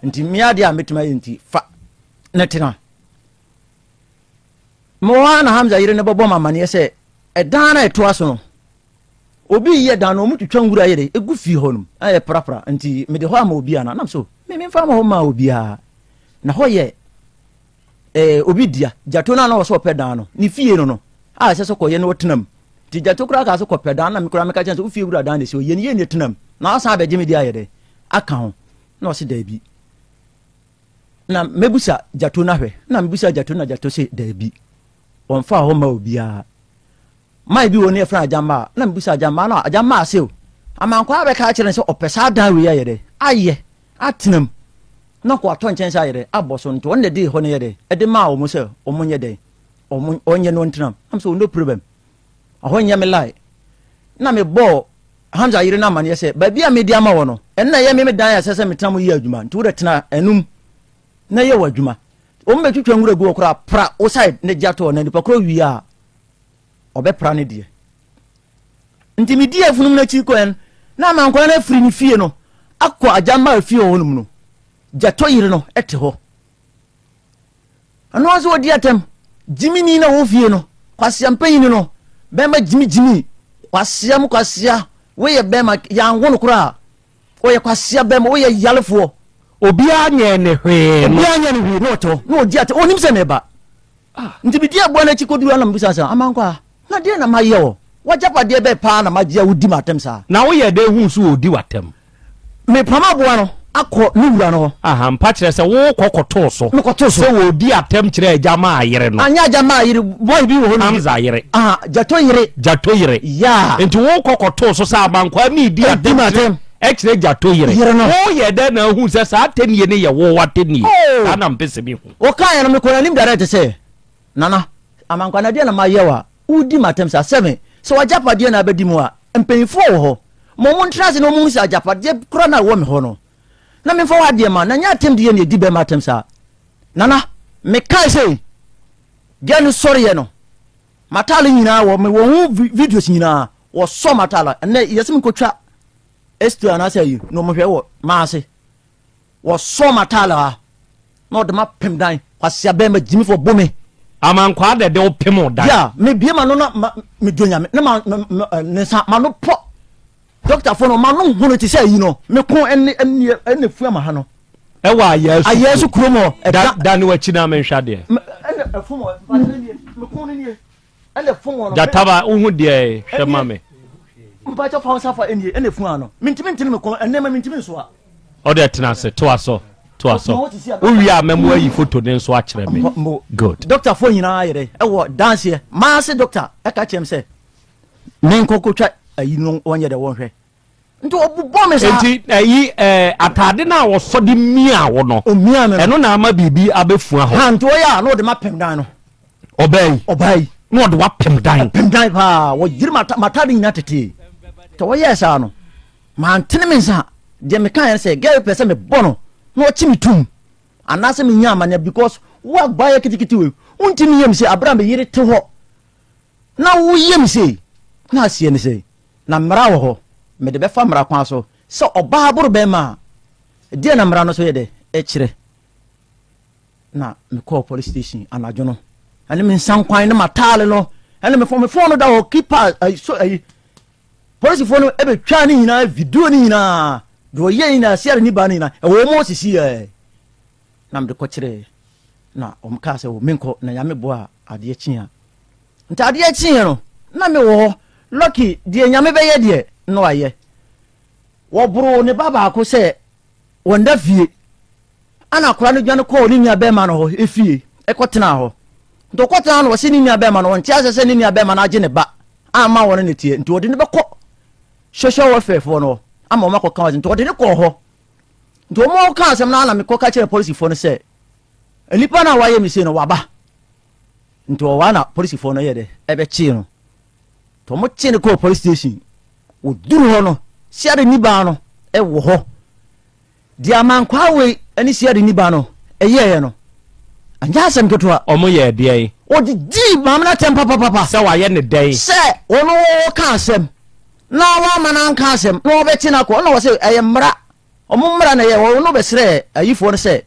nti mmea adeɛ a mɛtumi ayɛ nti fa ne tena. Mewɔ hɔ ara na Hamza yere no bɛbɔ me amaneɛ sɛ ɛdan no a ɛtoa so no obi yɛ dan no ɔmo twitwa nwura yɛ dɛ egu fie hɔ nom ayɛ prapra nti mede hɔ ama obi ana nam so me memfa ama hɔ maa obiara na hɔ yɛ ɛɛ obi dea gyato no a na ɔsɛ ɔpɛ dan no ne fie no no a ɛsɛ sɛ kɔyɛ na ɔtena mu nti gyato koraa kaa sɛ kɔpɛ dan na me koraa meka kyɛn sɛ wo fie wura dan na ɛsi hɔ yɛ ne yɛ ne tena mu na asan abɛgye me deɛ ayɛ dɛ aka ho na ɔse daabi na mɛbusa gyato no ahwɛ na mebusa gyato na gyato se daabi ɔmfa hɔ ma obiara Mae bi wɔ ne yɛfrɛ no Agyammaa. Na mebisa Agyammaa no a, Agyammaa se o, Amankwaa bɛka akyerɛ no sɛ ɔpɛ saa dan wei ayɛ dɛ, ayɛ, atena mu, na ɔkɔ atɔ nkyɛnse ayɛ dɛ, abɔ so. Nti ɔno na ɛde hɔ no yɛ dɛ, ɛde maa wɔn sɛ wɔn nyɛ dɛn, wɔn ɔnyɛ no ɔntena mu. Na mesɛ o, no problem, ɛhɔ nyɛ me lie. Na mebɔɔ Hamza yere no amaneɛ sɛ, baabi a mede ama wɔ no, ɛno na ɛyɛ me me dan a ɛsɛ sɛ metena mu yɛ adwuma, nti wode tena ɛno mu na yɛ w'adwuma. Wɔn bɛtwitwa nwura gu hɔ koraa, pra wo side na gya to hɔ, na nipa korɔ wie a, ɔbɛpra ne deɛ. Nti medii afunum no akyi kɔɛ no, na amankwaa no afiri ne fie no akɔ agyammaa fie hɔ nom no, gyatɔ yere no te hɔ. Ɛno ara nso ɔdi atɛm, gyimini na wɔ fie no, kwasea mpanyini no, bɛrima gyimigyimi, kwasea mu kwasea, woyɛ bɛrima, yɛanwo no koraa, ɔyɛ kwasea bɛrima, woyɛ yalefoɔ. Obiara nyɛɛ ne hwee no. Obiara nyɛɛ ne hwee na ɔte hɔ, na ɔdi atɛm, ɔnim sɛ meba. Ah, nti medii aboa no akyi kɔduruu ha na mebisaa sɛ, Amankwaa, na deɛn na mayɛ wo? W'agyapadeɛ bɛn paa na magye a wodi m'atɛm saa? Na woyɛɛ dɛn huu sɛ ɔredi w'atɛm? Mepam aboa no. akɔ ne wura no hɔ. Aha, mpa kyerɛ sɛ wokɔ kɔtoo so. Mekɔtoo so. Sɛ wɔdi atɛm kyerɛ agya maa yere no. Anyɛ agya maa yere, boy bi wɔ hɔ no. Hamza yere. Aha, Gyato yere. Gyato yere. Yeah. Nti wokɔ kɔtoo so sɛ Amankwaa ne redi atɛm kyerɛ ɛkyerɛ Gyato yere. Yere no. Woyɛ dɛn na ahu sɛ saa atɛnie no yɛ wo atɛnie? Oh. Saa na mpɛ sɛ mehu. Wɔkaeɛ no, mekɔɔ n'anim direct sɛ, Nana, Amankwaa na deɛ na mayɛ wo a woredi m'atɛm saa? Sɛbe, sɛ w'agyapadeɛ na abɛdi mu a, mpanyinfoɔ wɔ hɔ. Ma wɔn ntena ase na wɔnhunu sɛ agyapadeɛ koraa na ɛwɔ me hɔ no, na memfa w'adeɛ mma, na ɛnyɛ atɛmdiyɛ na ɛdi bɛrima atɛm saa. Nana, mekae sei, girl no sɔreɛ no, m'ataade nyinaa wɔ, mewɔ ho videos nyinaa, wɔsɔ m'ataade, ɛnɛ yɛsɛ menkɔtwa x-ray anaasɛ ayi, na wɔhwɛ wɔ m'ase. Wɔsɔɔ m'ataade ha na ɔde m'apem dan. Kwasea bɛrima gyimifoɔ bo me. Amankwaa dɛ de wo pem wo dan. Yeah, me bie m'ano na ma me dɔ nyame na ma ne nsa m'ano pɔ. Dɔktafoɔ no m'ano hono te sɛ ayi no. Me ko ɛne ɛne ɛne fua ma ha no. Ɛwɔ ayaasu Ayaasu kurom hɔ. Da da ne w'akyi na menhwɛ adeɛ. Ɛne ɛfom hɔ. Mpakyɛ nie me ko no nie. Ɛna fom wɔ no. Gyataba wohu deɛ hwɛ ma me. Mpakyɛ fa wo nsa fa ɛnie ɛna funu ano. Mentumi ntene me kɔn ɛnɛɛma mentumi nsoa. Ɔde tena ase toa so toa so. Wowie a mɛmo ayi foto ne nso akyerɛ me. Good. Doctor foɔ nyinaa yɛ dɛ ɛwɔ danseɛ. Maase doctor ɛka kyerɛ me sɛ menkɔ kɔtwa ayi no wɔnyɛ dɛ wɔnhwɛ. Nti ɔbobɔ me saa. Nti ɛyi ɛɛ ataade no a wɔsɔ de mia wo no. Omia me no. Ɛno na ama biribi abɛfua hɔ. Ha nti ɔyɛ a na ɔde ma pem dan no. Ɔbaa yi. Ɔbaa yi. Na ɔde wapem dan. Ɔpem dan paa wɔyere m'ataade nyinaa tetee. Nti ɔyɛɛ saa no mantene me nsa deɛ meka yɛn sɛ girl pɛ sɛ mebɔ no na ɔkye me tum anaasɛ menya amaneɛ because wo abaayɛ ketekete wei wontumi yɛ me sei abere a me yere te hɔ na woyɛ me sei na aseɛ ne sɛ Na mmara wɔ hɔ, mede bɛfa mmara kwan so, sɛ ɔbaa boro bɛrima a, ɛdeɛn na mmara no so yɛ dɛ ɛkyerɛ? Na mekɔɔ police station anadwo no, ɛne me nsankwan ne m'ataale no, ɛne me fon, me fon no da hɔ, keeper, ayi, so, ayi, polisifoɔ no ɛbɛtwaa ne nyinaa, video ne nyinaa, deɛ ɔyɛ nyinaa, siare ne baa no nyinaa, ɛwɔ wɔn sisi yɛ. Na mede kɔkyerɛɛ, na wɔn kaa sɛ, menkɔ, na nyame boa a adeɛ kye a. Nti adeɛ kyeeɛ no na me wɔ hɔ lucky deɛ nyame bɛyɛ deɛ na wayɛ. Wɔboroo ne ba baako sɛ wɔnda fie ana akwadaa no dwane kɔɔ ne nua bɛrima no hɔ efie ɛkɔ tenaa hɔ. Nti ɔkɔ tenaa hɔ no wɔse ne nua bɛrima no ɔnte aseɛ sɛ ne nua bɛrima no agye ne ba ama wɔne ne teɛ nti ɔde no bɛkɔ social welfare foɔ no hɔ ama wɔn akɔka wɔn nti ɔde no kɔɔ hɔ. Nti wɔn ka asɛm no ana mekɔ ka kyerɛ polisifoɔ no sɛ nipa no a wayɛ me sei no waba. Nti ɔwɔ na polisifoɔ no yɛ dɛ ɛbɛkyee no. Nti wɔn kyee no kɔɔ police station. Wɔduru hɔ no, siade ni baa no ɛwɔ hɔ. Deɛ amankwaa wei ɛne siade ni baa no ɛyɛɛyɛ no, anyɛ asɛm ketewa. Wɔn yɛɛ deɛn? Wɔde dii maame no atɛm papapapa. Sɛ wayɛ ne dɛn? Sɛ ɔno ɔka asɛm na wamma no anka asɛm na wɔbɛkye no akɔ. Ɛna wɔse ɛyɛ mmara. Wɔn mmara na ɛyɛ wɔn no bɛsrɛɛ ayifoɔ no sɛ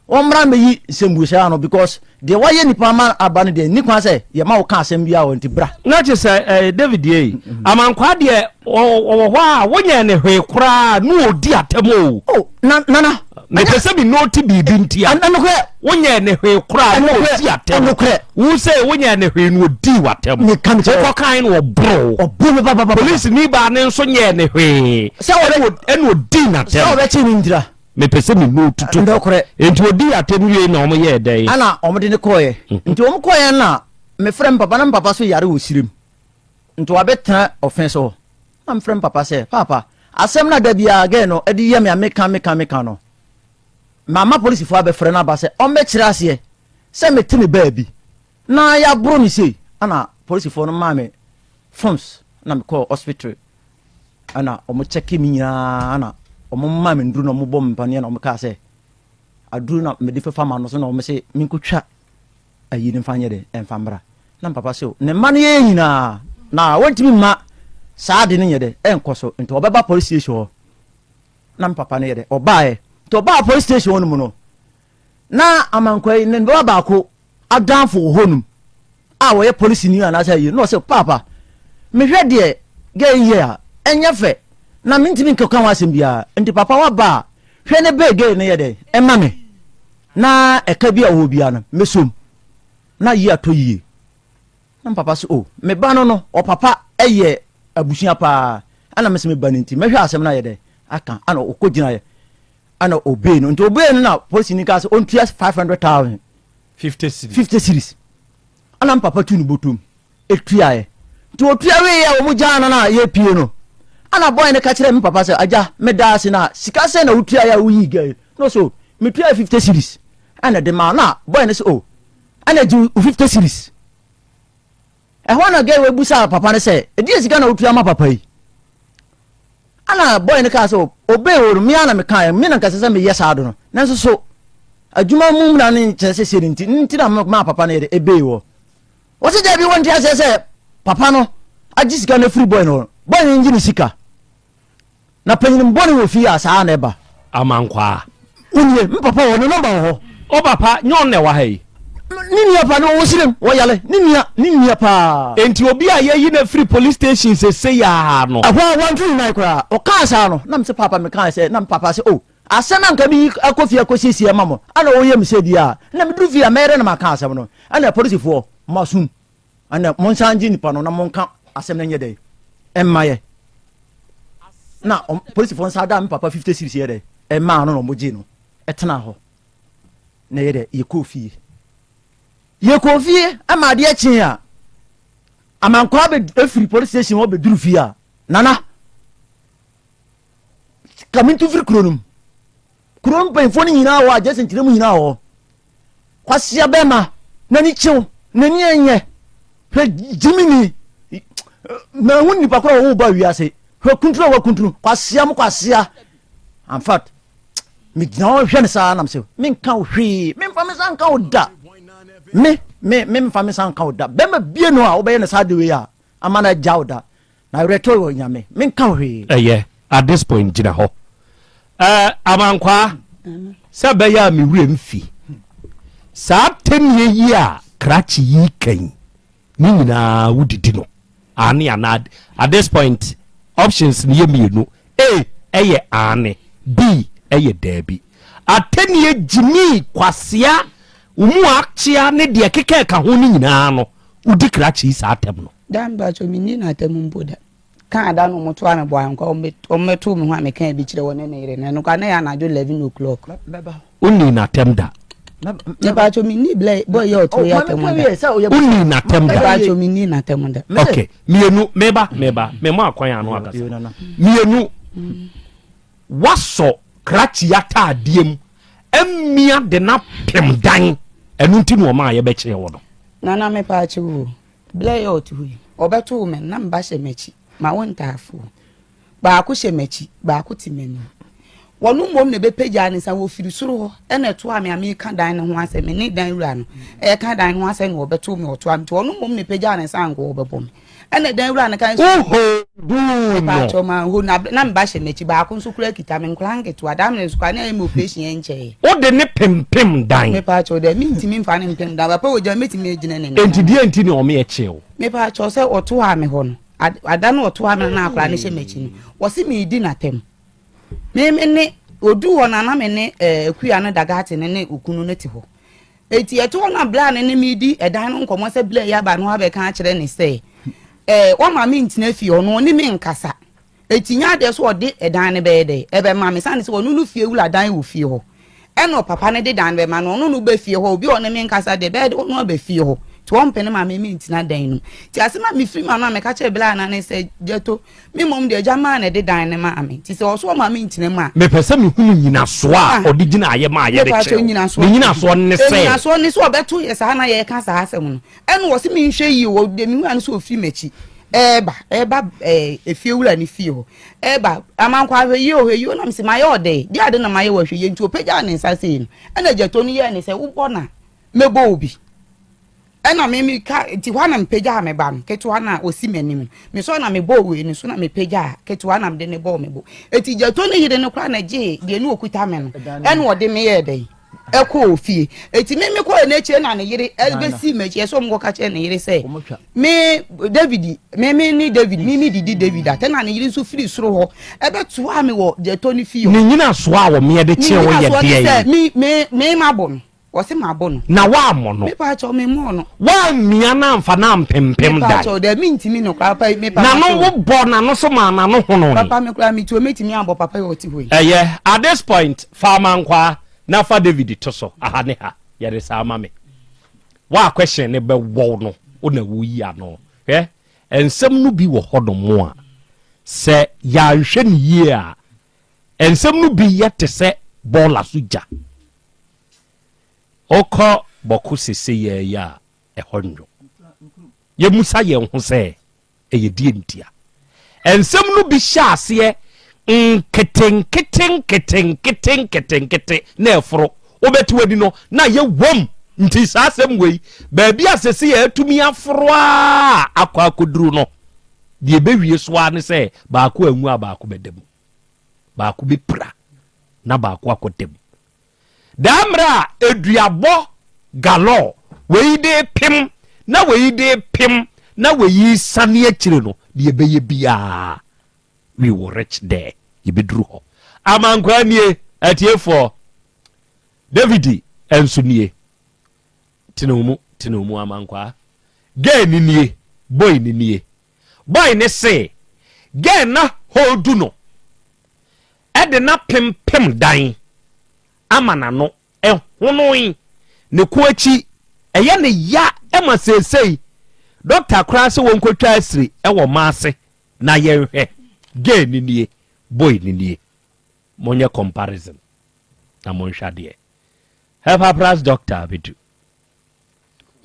wɔn mmra mmɛyi nsɛmbusa ano because deɛ wayɛ nipa ama aba no deɛ nni kwan sɛ yɛma wo ka asɛm biara wɔ nti bra. Na kyerɛ sɛ eh, David ei, amankwaa deɛ ɔwɔ hɔ a wonyɛɛ ne hwee koraa na ɔdi atɛm o. Oh, na, nana. Mepɛ sɛ me note biribi nti a. Ɛnokorɛ. Wonyɛɛ ne hwee koraa na ɔdi atɛm. Ɛnokorɛ. Wo sɛ wonyɛɛ ne hwee na ɔdii w'atɛm. Meka me kyerɛ. Wokɔkan na ɔboro wo. Ɔboro me papapapa. Polisi ni baa ne nso nyɛɛ ne hwee. Sɛ ɔbɛ. Ɛna ɔdii n'atɛm. Sɛ ɔbɛkye me ntira. Mepɛ sɛ me note to. Ɛnokorɛ. Nti ɔdii atɛm wiei na wɔn yɛɛ dɛn? Ɛna wɔn de no kɔɔɛ. Nti wɔn kɔɔɛ na mefrɛ me papa na me papa so yare wɔ sirem. Nti wabɛtena ɔfe so hɔ. Na mefrɛ me papa sɛ, Paapa, asɛm no a da biara girl no de yɛ me a meka meka meka no, mama polisifoɔ abɛfrɛ no aba sɛ ɔmmɛkyerɛ aseɛ sɛ mete me baabi na yɛaboro me sei. Ɛna polisifoɔ no maa me forms na mekɔɔ hospital ɛna wɔn kyɛke me nyinaa na wɔn maa me nnuro na wɔn bɔ me mpaneɛ na wɔn kaa sɛ aduro na mede fefa ma no so na wɔn se menkɔtwa ayi no mfa nyɛ dɛ ɛmfa mmra. Na me papa se o, ne mma no yɛyɛ nyinaa na wɔntumi mma saa ade no nyɛ dɛ ɛnkɔ so nti ɔbɛba police station hɔ. Na me papa no yɛ dɛ ɔbaeɛ. Nti ɔbaa police station hɔ no mu no, na Amankwa yi ne ba baako adamfo wɔ hɔ nom a wɔyɛ polisini anaasɛ ayi na ɔsɛ paapa mehwɛ deɛ gɛ yi yɛ a ɛnyɛ fɛ na mentumi nkeka ho asɛm biara nti papa waba a hwɛ ne bɛɛ gɛ no yɛ dɛ ɛma me na ɛka bi a ɔwɔ biara no mɛsom na yi atɔ yie na papa sɛ o me ba no no ɔpapa ɛyɛ abusua paa ɛna mesɛ me ba no nti mɛhwɛ asɛm no ayɛ dɛ aka ana ɔkɔ gyinaeɛ. Ɛna obey no nti obey no na polisi ni kaa sɛ ɔntua 500,000. 50 cedis. 50 cedis. Ɛna me papa tu ne bɔtɔm ɛtuaeɛ. Nti ɔtua wieɛ a wɔn gyaa no na yɛpie no. Ɛna boy no ka kyerɛɛ me papa sɛ agya meda ase na sika sɛn na wotuaeɛ a woyii girl yi. Na ɔsɛ o metuaeɛ 50 cedis ɛna de maa na boy no sɛ o ɛna gye wo 50 cedis. Ɛhɔ na girl wei busaa papa no sɛ ɛdeɛ sika na wotua ma papa yi. Ɛna boy no kaa sɛ obey o no me ara na mekaeɛ me na nka ɛsɛ sɛ meyɛ saa do no nanso so adwuma mu mmara no nkyerɛ sɛ sei no nti nti na maa papa no yɛ de ebey wɔ wɔsi daabi wɔnte aseɛ sɛ papa no agye sika no afiri boy no hɔ boy no ngye ne sika na panyin bɔne wɔ fie a saa na ɛba. Amankwaa. Wonie, me papa wɔ ne nɔmba wɔ hɔ. O papa, nyɛ ɔno na ɛwɔ ha yi. Ne nua paa no ɔwɔ sirem, wɔyale, ne nua, ne nua paa. Enti obi a yɛayi no afiri police station sesei ara no. Ɛhɔ a wantwe ne nan koraa, ɔkaa saa no, na mese paapa mekaa sɛ, na me papa se oh, asɛm a anka meyi akɔ fie akɔsiesie ama mo, ɛna ɔyɛ me sɛ deɛ a, na meduru fie a mɛyɛ dɛn na maka asɛm no, ɛna apolisifoɔ, moasom, ɛna monsan ngye nipa no na monka asɛm no nyɛ dɛn, ɛmma yɛ. Na polisifoɔ nsa daa me papa 50 series yɛ dɛn, ɛmaa no na wɔgyee no, ɛtenaa hɔ. Na yɛ dɛ yɛkɔɔ fie. Yɛkɔɔ fie ma adeɛ kyee a, Amankwaa bɛ firi police station hɔ bɛduru fie a, Nana, ka mentu firi kuro no mu. Kuro no mpanyinfoɔ no nyinaa wɔ hɔ, adjacent no mu nyinaa wɔ hɔ. Kwasia bɛma, n'ani kyew, n'ani ɛnyɛ. Hwɛ gyimini, mahu nipa korɔ a wɔwo ba wiase. Hwɛ kuntunu a wakuntunu, kwasia mo kwasia. In fact, megyina hɔ hwɛ no saa nam sɛ menka wo hwee memfa me nsa nka wo da me me memfa me nsa nka wo da bɛma bie no a wobɛyɛ no saa de wei a ama no agya wo da na awerɛtɔ wɔ nyame menka wo hwee. Ɛyɛ at this point gyina hɔ ɛɛ amankwaa sɛ bɛyɛ a me werɛ mfi saa tɛmie yi a krakye yi kan Ne nyinaa wodidi no aane anaa at this point options no yɛ mmienu A ɛyɛ aane B ɛyɛ daabi. Atɛnie gyimii kwasea wo mu akyea ne deɛ ɛkeka ɛka ho no nyinaa no wodi krakye yi saa atɛm no. Daa mpakyɛw menni no atɛm mpo da. Kaa da no wɔtoaa me bɔɔ ankwa wɔmmɛtoo me ho a mekaa bi kyerɛ wɔne ne yere no ɛno koraa na ɛyɛ anadwo 11 o'clock. Wonnii n'atɛm da. Mepatwo menni blɛ bɔ yɛ ɔto yɛ atɛm da. Wonnii n'atɛm da. Mepatwo menni n'atɛm da. Ok mmienu meba meba mema akwan ano akasa mmienu wasɔ krakye ataadeɛ mu amia de no apem dan ɛno nti na ɔma a yɛbɛkyerɛ wɔ no. Nana mepatwo o blɛ yɛ ɔto yi ɔbɛto me na mba hyɛ m'akyi ma wo ntaafoɔ. Baako hyɛ m'akyi, baako te m'anim. Wɔn mmom na ɛbɛpagyaa ne nsa, wɔfiri soro hɔ na ɛtoaa me a mereka dan no ho asɛm, me ne dan wura no ɛreka dan no ho asɛm na wɔbɛtoo me, wɔtoaa me, nti wɔn mmom na ɛpagyaa ne nsa anka wɔbɛbɔ me. Ɛna dan wura no ka sɛ, Wohoo no. Mepaakyɛw manho na na me ba hyɛ m'akyi, baako nso kura kita me, nkwadaa nketewa, daa mmerɛ nso koraa na ɛyɛ me operation ɛnkyɛeɛ. Wode ne pempem dan. Mepaakyɛw dɛ, mentumi mfa ne mpem dan, papa wɔ gya mɛtumi agyina n'anim. Enti deɛ nti na wɔn yɛ kyee wo? Mepaakyɛw sɛ wɔtoaa me hɔ no, Ada no ɔto amena na akwadaa no hyɛ m'akyi no, wɔse meredi n'atɛm. Me me ne oduu hɔ no na me ne eh, Akua no Dagate no ne okunu no te hɔ. Eti ɛto hɔ na bla no ne me di ɛdan no nkɔmmɔ sɛ bla yi aba no abɛka akyerɛ ne sɛ eh, wɔma me ntena fie ɔno ɔne me nkasa. Eti nyɛ adeɛ so ɔde ɛdan no bɛyɛ dɛ ɛbɛma me sane sɛ ɔno no fie wura dan wɔ fie hɔ. Ɛna ɔpapa no de dan no bɛma no, ɔno na ɔba fie hɔ, obi a ɔne me nkasa deɛ, ɛbɛyɛ dɛ ɔno aba fie hɔ, nti ɔmpene ma me mentena dan no mu. Nti asɛm a mefiri m'ano a meka kyerɛɛ Bla ne sɛ, Gyato, me mmom deɛ agya maa na ɛde dan no maa me, nti sɛ ɔso ɔma mentena mu a. Mepɛ sɛ mehunu nnyinasoɔ a ɔde gyinaeɛ maa yɛde kyerɛɛ wo. Ne nnyinasoɔ ne sɛ. Nnyinasoɔ ne sɛ ɔbɛto yɛ saa na yɛreka saa asɛm no. Ɛna ɔse menhwɛ yie, wɔ deɛ mehu ara ne sɛ ɔfiri m'akyi ɛreba, ɛreba ɛɛ efiewura no fie hɔ. Ɛba, Amankwa ahwɛ yie o, hwɛ yie o, na mese mayɛ ɔdɛn? Deɛ ade na mayɛ wɔ ahwɛ yie nti ɔpagyaa ne nsa sei no, ɛna gyatɔ no yɛɛ ne sɛ wobɔ no a mɛbɔ wo bi. Ɛna me meka nti hɔ a na mepagyaa me ba no ketewa no a ɔsi m'anim no, mesɔre na mebɔɔ wei no so na mepagyaa ketewa na mede ne bɔɔ me bo. Eti gyatɔ no yere no koraa na gyee deɛ ne ɔkuta me no, ɛna ɔde me yɛɛ dɛn? ɛkɔɔ fie. Eti me mekɔɔ n'akyire na ne yere ɛbɛsi m'akyi ɛsɛ wɔn kɔka kyerɛ ne yere sɛ me David me me ne David me me didi David atɛ na ne yere nso firi soro hɔ ɛbɛtoa me wɔ gyɛtɔ ne fie hɔ. Ne nyinasoɔ a wɔn yɛ de kyerɛ wo yɛ deɛ yi. Ne nyinasoɔ ne sɛ me me me ma bɔ no. Wɔse mabɔ no. Na woammɔ no. Mepaakyɛw memmɔɔ no. Woammia no amfa no ampempem dan. Mepaakyɛw daabi mentumi no koraa papa mepa N'ano wobɔ n'ano so maa n'ano honoe. Papa me koraa metuo mɛtumi abɔ papa yi ɔte hɔ yi. Ɛyɛ, at this point fa amankwaa na fa David to so aha ne ha yɛ ne saa ma me. Wo a question no bɛwɔw no wo na woyi ano. Hwɛ, nsɛm no bi wɔ hɔnom a sɛ yɛanhwɛ no yie a nsɛm no bi yɛ te sɛ bɔɔla so gya. Wokɔ Bɔko seseiaa yi a, ɛhɔ nnwo. Yɛmmisa yɛn ho sɛ, ɛyɛ deɛ ntia? Nsɛm no bi hyɛ aseɛ nketenkete nketenkete nketenkete na ɛforo. Wobɛte w'ani no na ayɛ wom. Nti saa asɛm wei, baabi a sesei atumi aforo a akɔ akɔduru no, deɛ ɛbɛwie so ara ne sɛ baako anwu a baako bɛda mu. Baako bɛpira na baako akɔda mu. Daa mmerɛ a aduabɔ galore, wei de repem na wei de repem na wei resane akyire no, deɛ ɛbɛyɛ biara, we will reach there. Yɛbɛduru hɔ. Amankwaa nie, atiefoɔ. David nso nie. Tene wo mu, tene wo mu amankwaa. Girl ni nie, boy ni nie. Boy ne se, girl na holdu no. de no apempem dan ama n'ano honoe ne ko akyi ɛyɛ ne ya ma seesei dɔkta koraa sɛ wɔnkɔtwa asiri wɔ ma ase na yɛnhwɛ gay ni nie boy ni nie monyɛ comparison na monhwɛ adeɛ help doctor abedu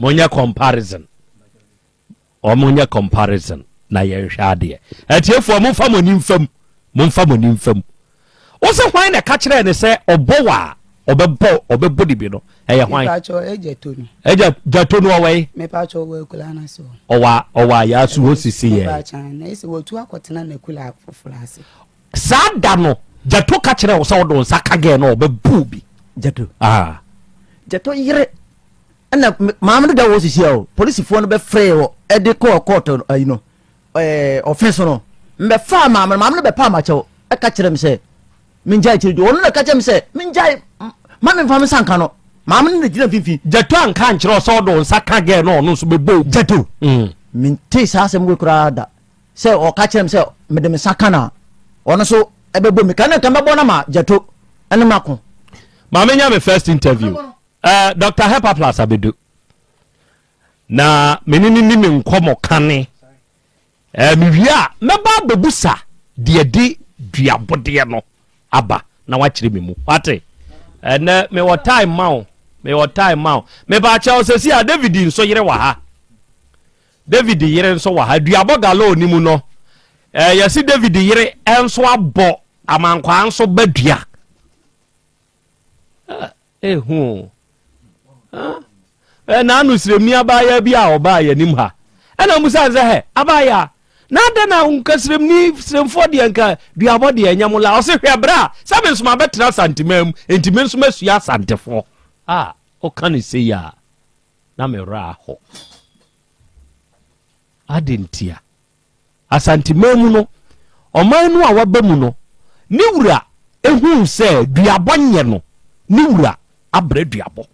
monyɛ comparison wɔn nyɛ comparison na yɛnhwɛ adeɛ atiefoɔ momfa mo ani mfam momfa mo ani mfam wo sɛ hwan na ɛka kyerɛɛ ne sɛ ɔbɔ wɔ a ɔbɛbɔ ɔbɛbɔ ne bi no ɛyɛ hwan ɛgya gyato no ɔwɔ yi ɔwɔ ɔwɔ ayaasu hɔ sisi yɛ saa da no gyato ka kyerɛ wo sɛ wode wo nsa ka gɛɛ no ɔbɛbu bi gyato ah. gyato yere ɛna maame no da wɔ sisi a o polisifoɔ no bɛfrɛ wɔ ɛde kɔɔ kɔɔtɔ ayi no ɛɛ ɔfin so no mbɛfa maame no maame no bɛpa amakyɛw ɛka kyerɛ mi sɛ mengyae kyerɛ ɔno na ɛka kyerɛ mi sɛ mengyae ma me nfa me nsa nka no maame no na gyina mfimfini. Gyato anka ankyerɛ ɔsɛ ɔde nsa ka gɛɛ no ɔno nso bɛbɔ Gyato mm. mente saa asɛm wei koraa da sɛ ɔka kyerɛ me sɛ mede me nsa ka no a ɔno nso ɛbɛbɔ mi ka ne nka mɛbɔ no ma Gyato ɛne mako. Maame nya me first interview. Eh, Dr. Hepaplas abedu. Na me ne ne ni me nkɔmɔ kane. Eh, mewie a mɛba abɛbusa deɛ de duabodeɛ no aba na wakyerɛ me mu. Wate? Ɛnɛ mewɔ time ma wo. Mewɔ time ma wo. Meba akyɛw sɛsi a David nso yere wɔ ha. David yere nso wɔ ha. Duabɔ galore ni mu no. Eh, yɛsi David yere nso abɔ amankwaa nso ba dua. Ehu o. Ɛna ano siremni abaayaa bi a ɔbaa yɛn anim ha. Ɛna musa sɛ hɛ abaayaa na adɛn na nka siremni siremfoɔ deɛ nka duabɔ deɛ ɛnyɛ mo la. Ɔse hwɛ berɛ a sɛ me nso mabɛtena Asanteman mu nti me nso masua Asantefoɔ. A ɔka ne sei a na me werɛ aho. Adɛn ntia? Asanteman mu no, ɔman no a waba mu no, ne wura huu sɛ duabɔ nyɛ no, ne wura abrɛ duabɔ.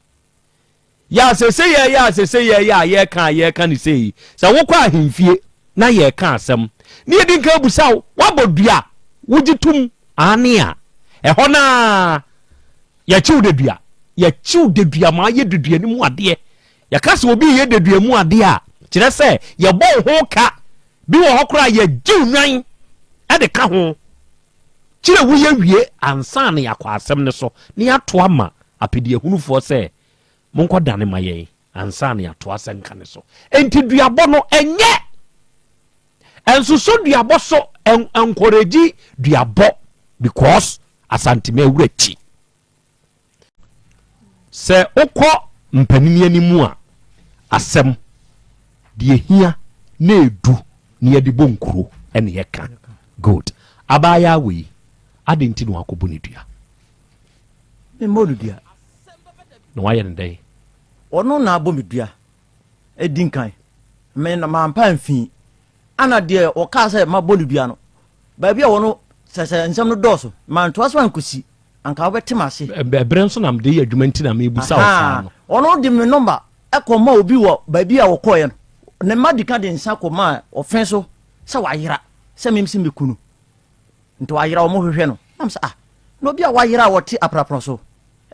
Yɛ a sese yɛ yɛ a sese yɛ yɛ a yɛka a yɛka ne sei, sɛ wokɔ ahemfie na yɛka asɛm ne yɛdi nka abusa wo, woabɔ dua, wogye tom aane a, ɛhɔ no ara yɛkyew dadua, yɛkyew dadua ma ayɛ dadua no mu adeɛ. Yɛka sɛ obi reyɛ dadua mu adeɛ a, kyerɛ sɛ yɛbɔ wo ho ka. Bi wɔ hɔ koraa yɛgye wo nwan de ka ho. Kyerɛ woyɛ wie ansa na yɛakɔ asɛm no so na yɛato ama apɛdiahunufoɔ sɛ monkɔdane ma yɛn ansa na yɛato asɛnka no so. Enti duabɔ no ɛnyɛ ɛnsoso duabɔ so ɛnkɔrɛgyi duabɔ because Asanteme awura kyi. Sɛ wokɔ mpanin anim a, asɛm, deɛ ɛhia na ɛdu na yɛde bɔ nkuro na yɛka. Good. Abaayaa wei, adɛn nti na wakɔbɔ ne dua? Memmɔ no dua. Na wayɛ no dɛn? Ɔno na abɔ me dua ɛdi nkan. Me na mampa amfi. Ana deɛ ɔkaa sɛ mabɔ no dua no, baabi a wɔno sɛ sɛ nsɛm no dɔɔso, mantoa so ankɔsi. anka wobɛte m'ase. Ɛberɛ nso na mede yɛ adwuma nti na mebusa wo saa no. Ɔno de me nɔmba kɔma obi wɔ baabi a wɔkɔeɛ no. Ne mma di ka de nsa kɔmaa ɔfe so sɛ wayera, sɛ mem sɛ mɛku no. Nti wayera, wɔhwehwɛ no. Na mesɛ ah, na obi a wayera a wɔte aprapra so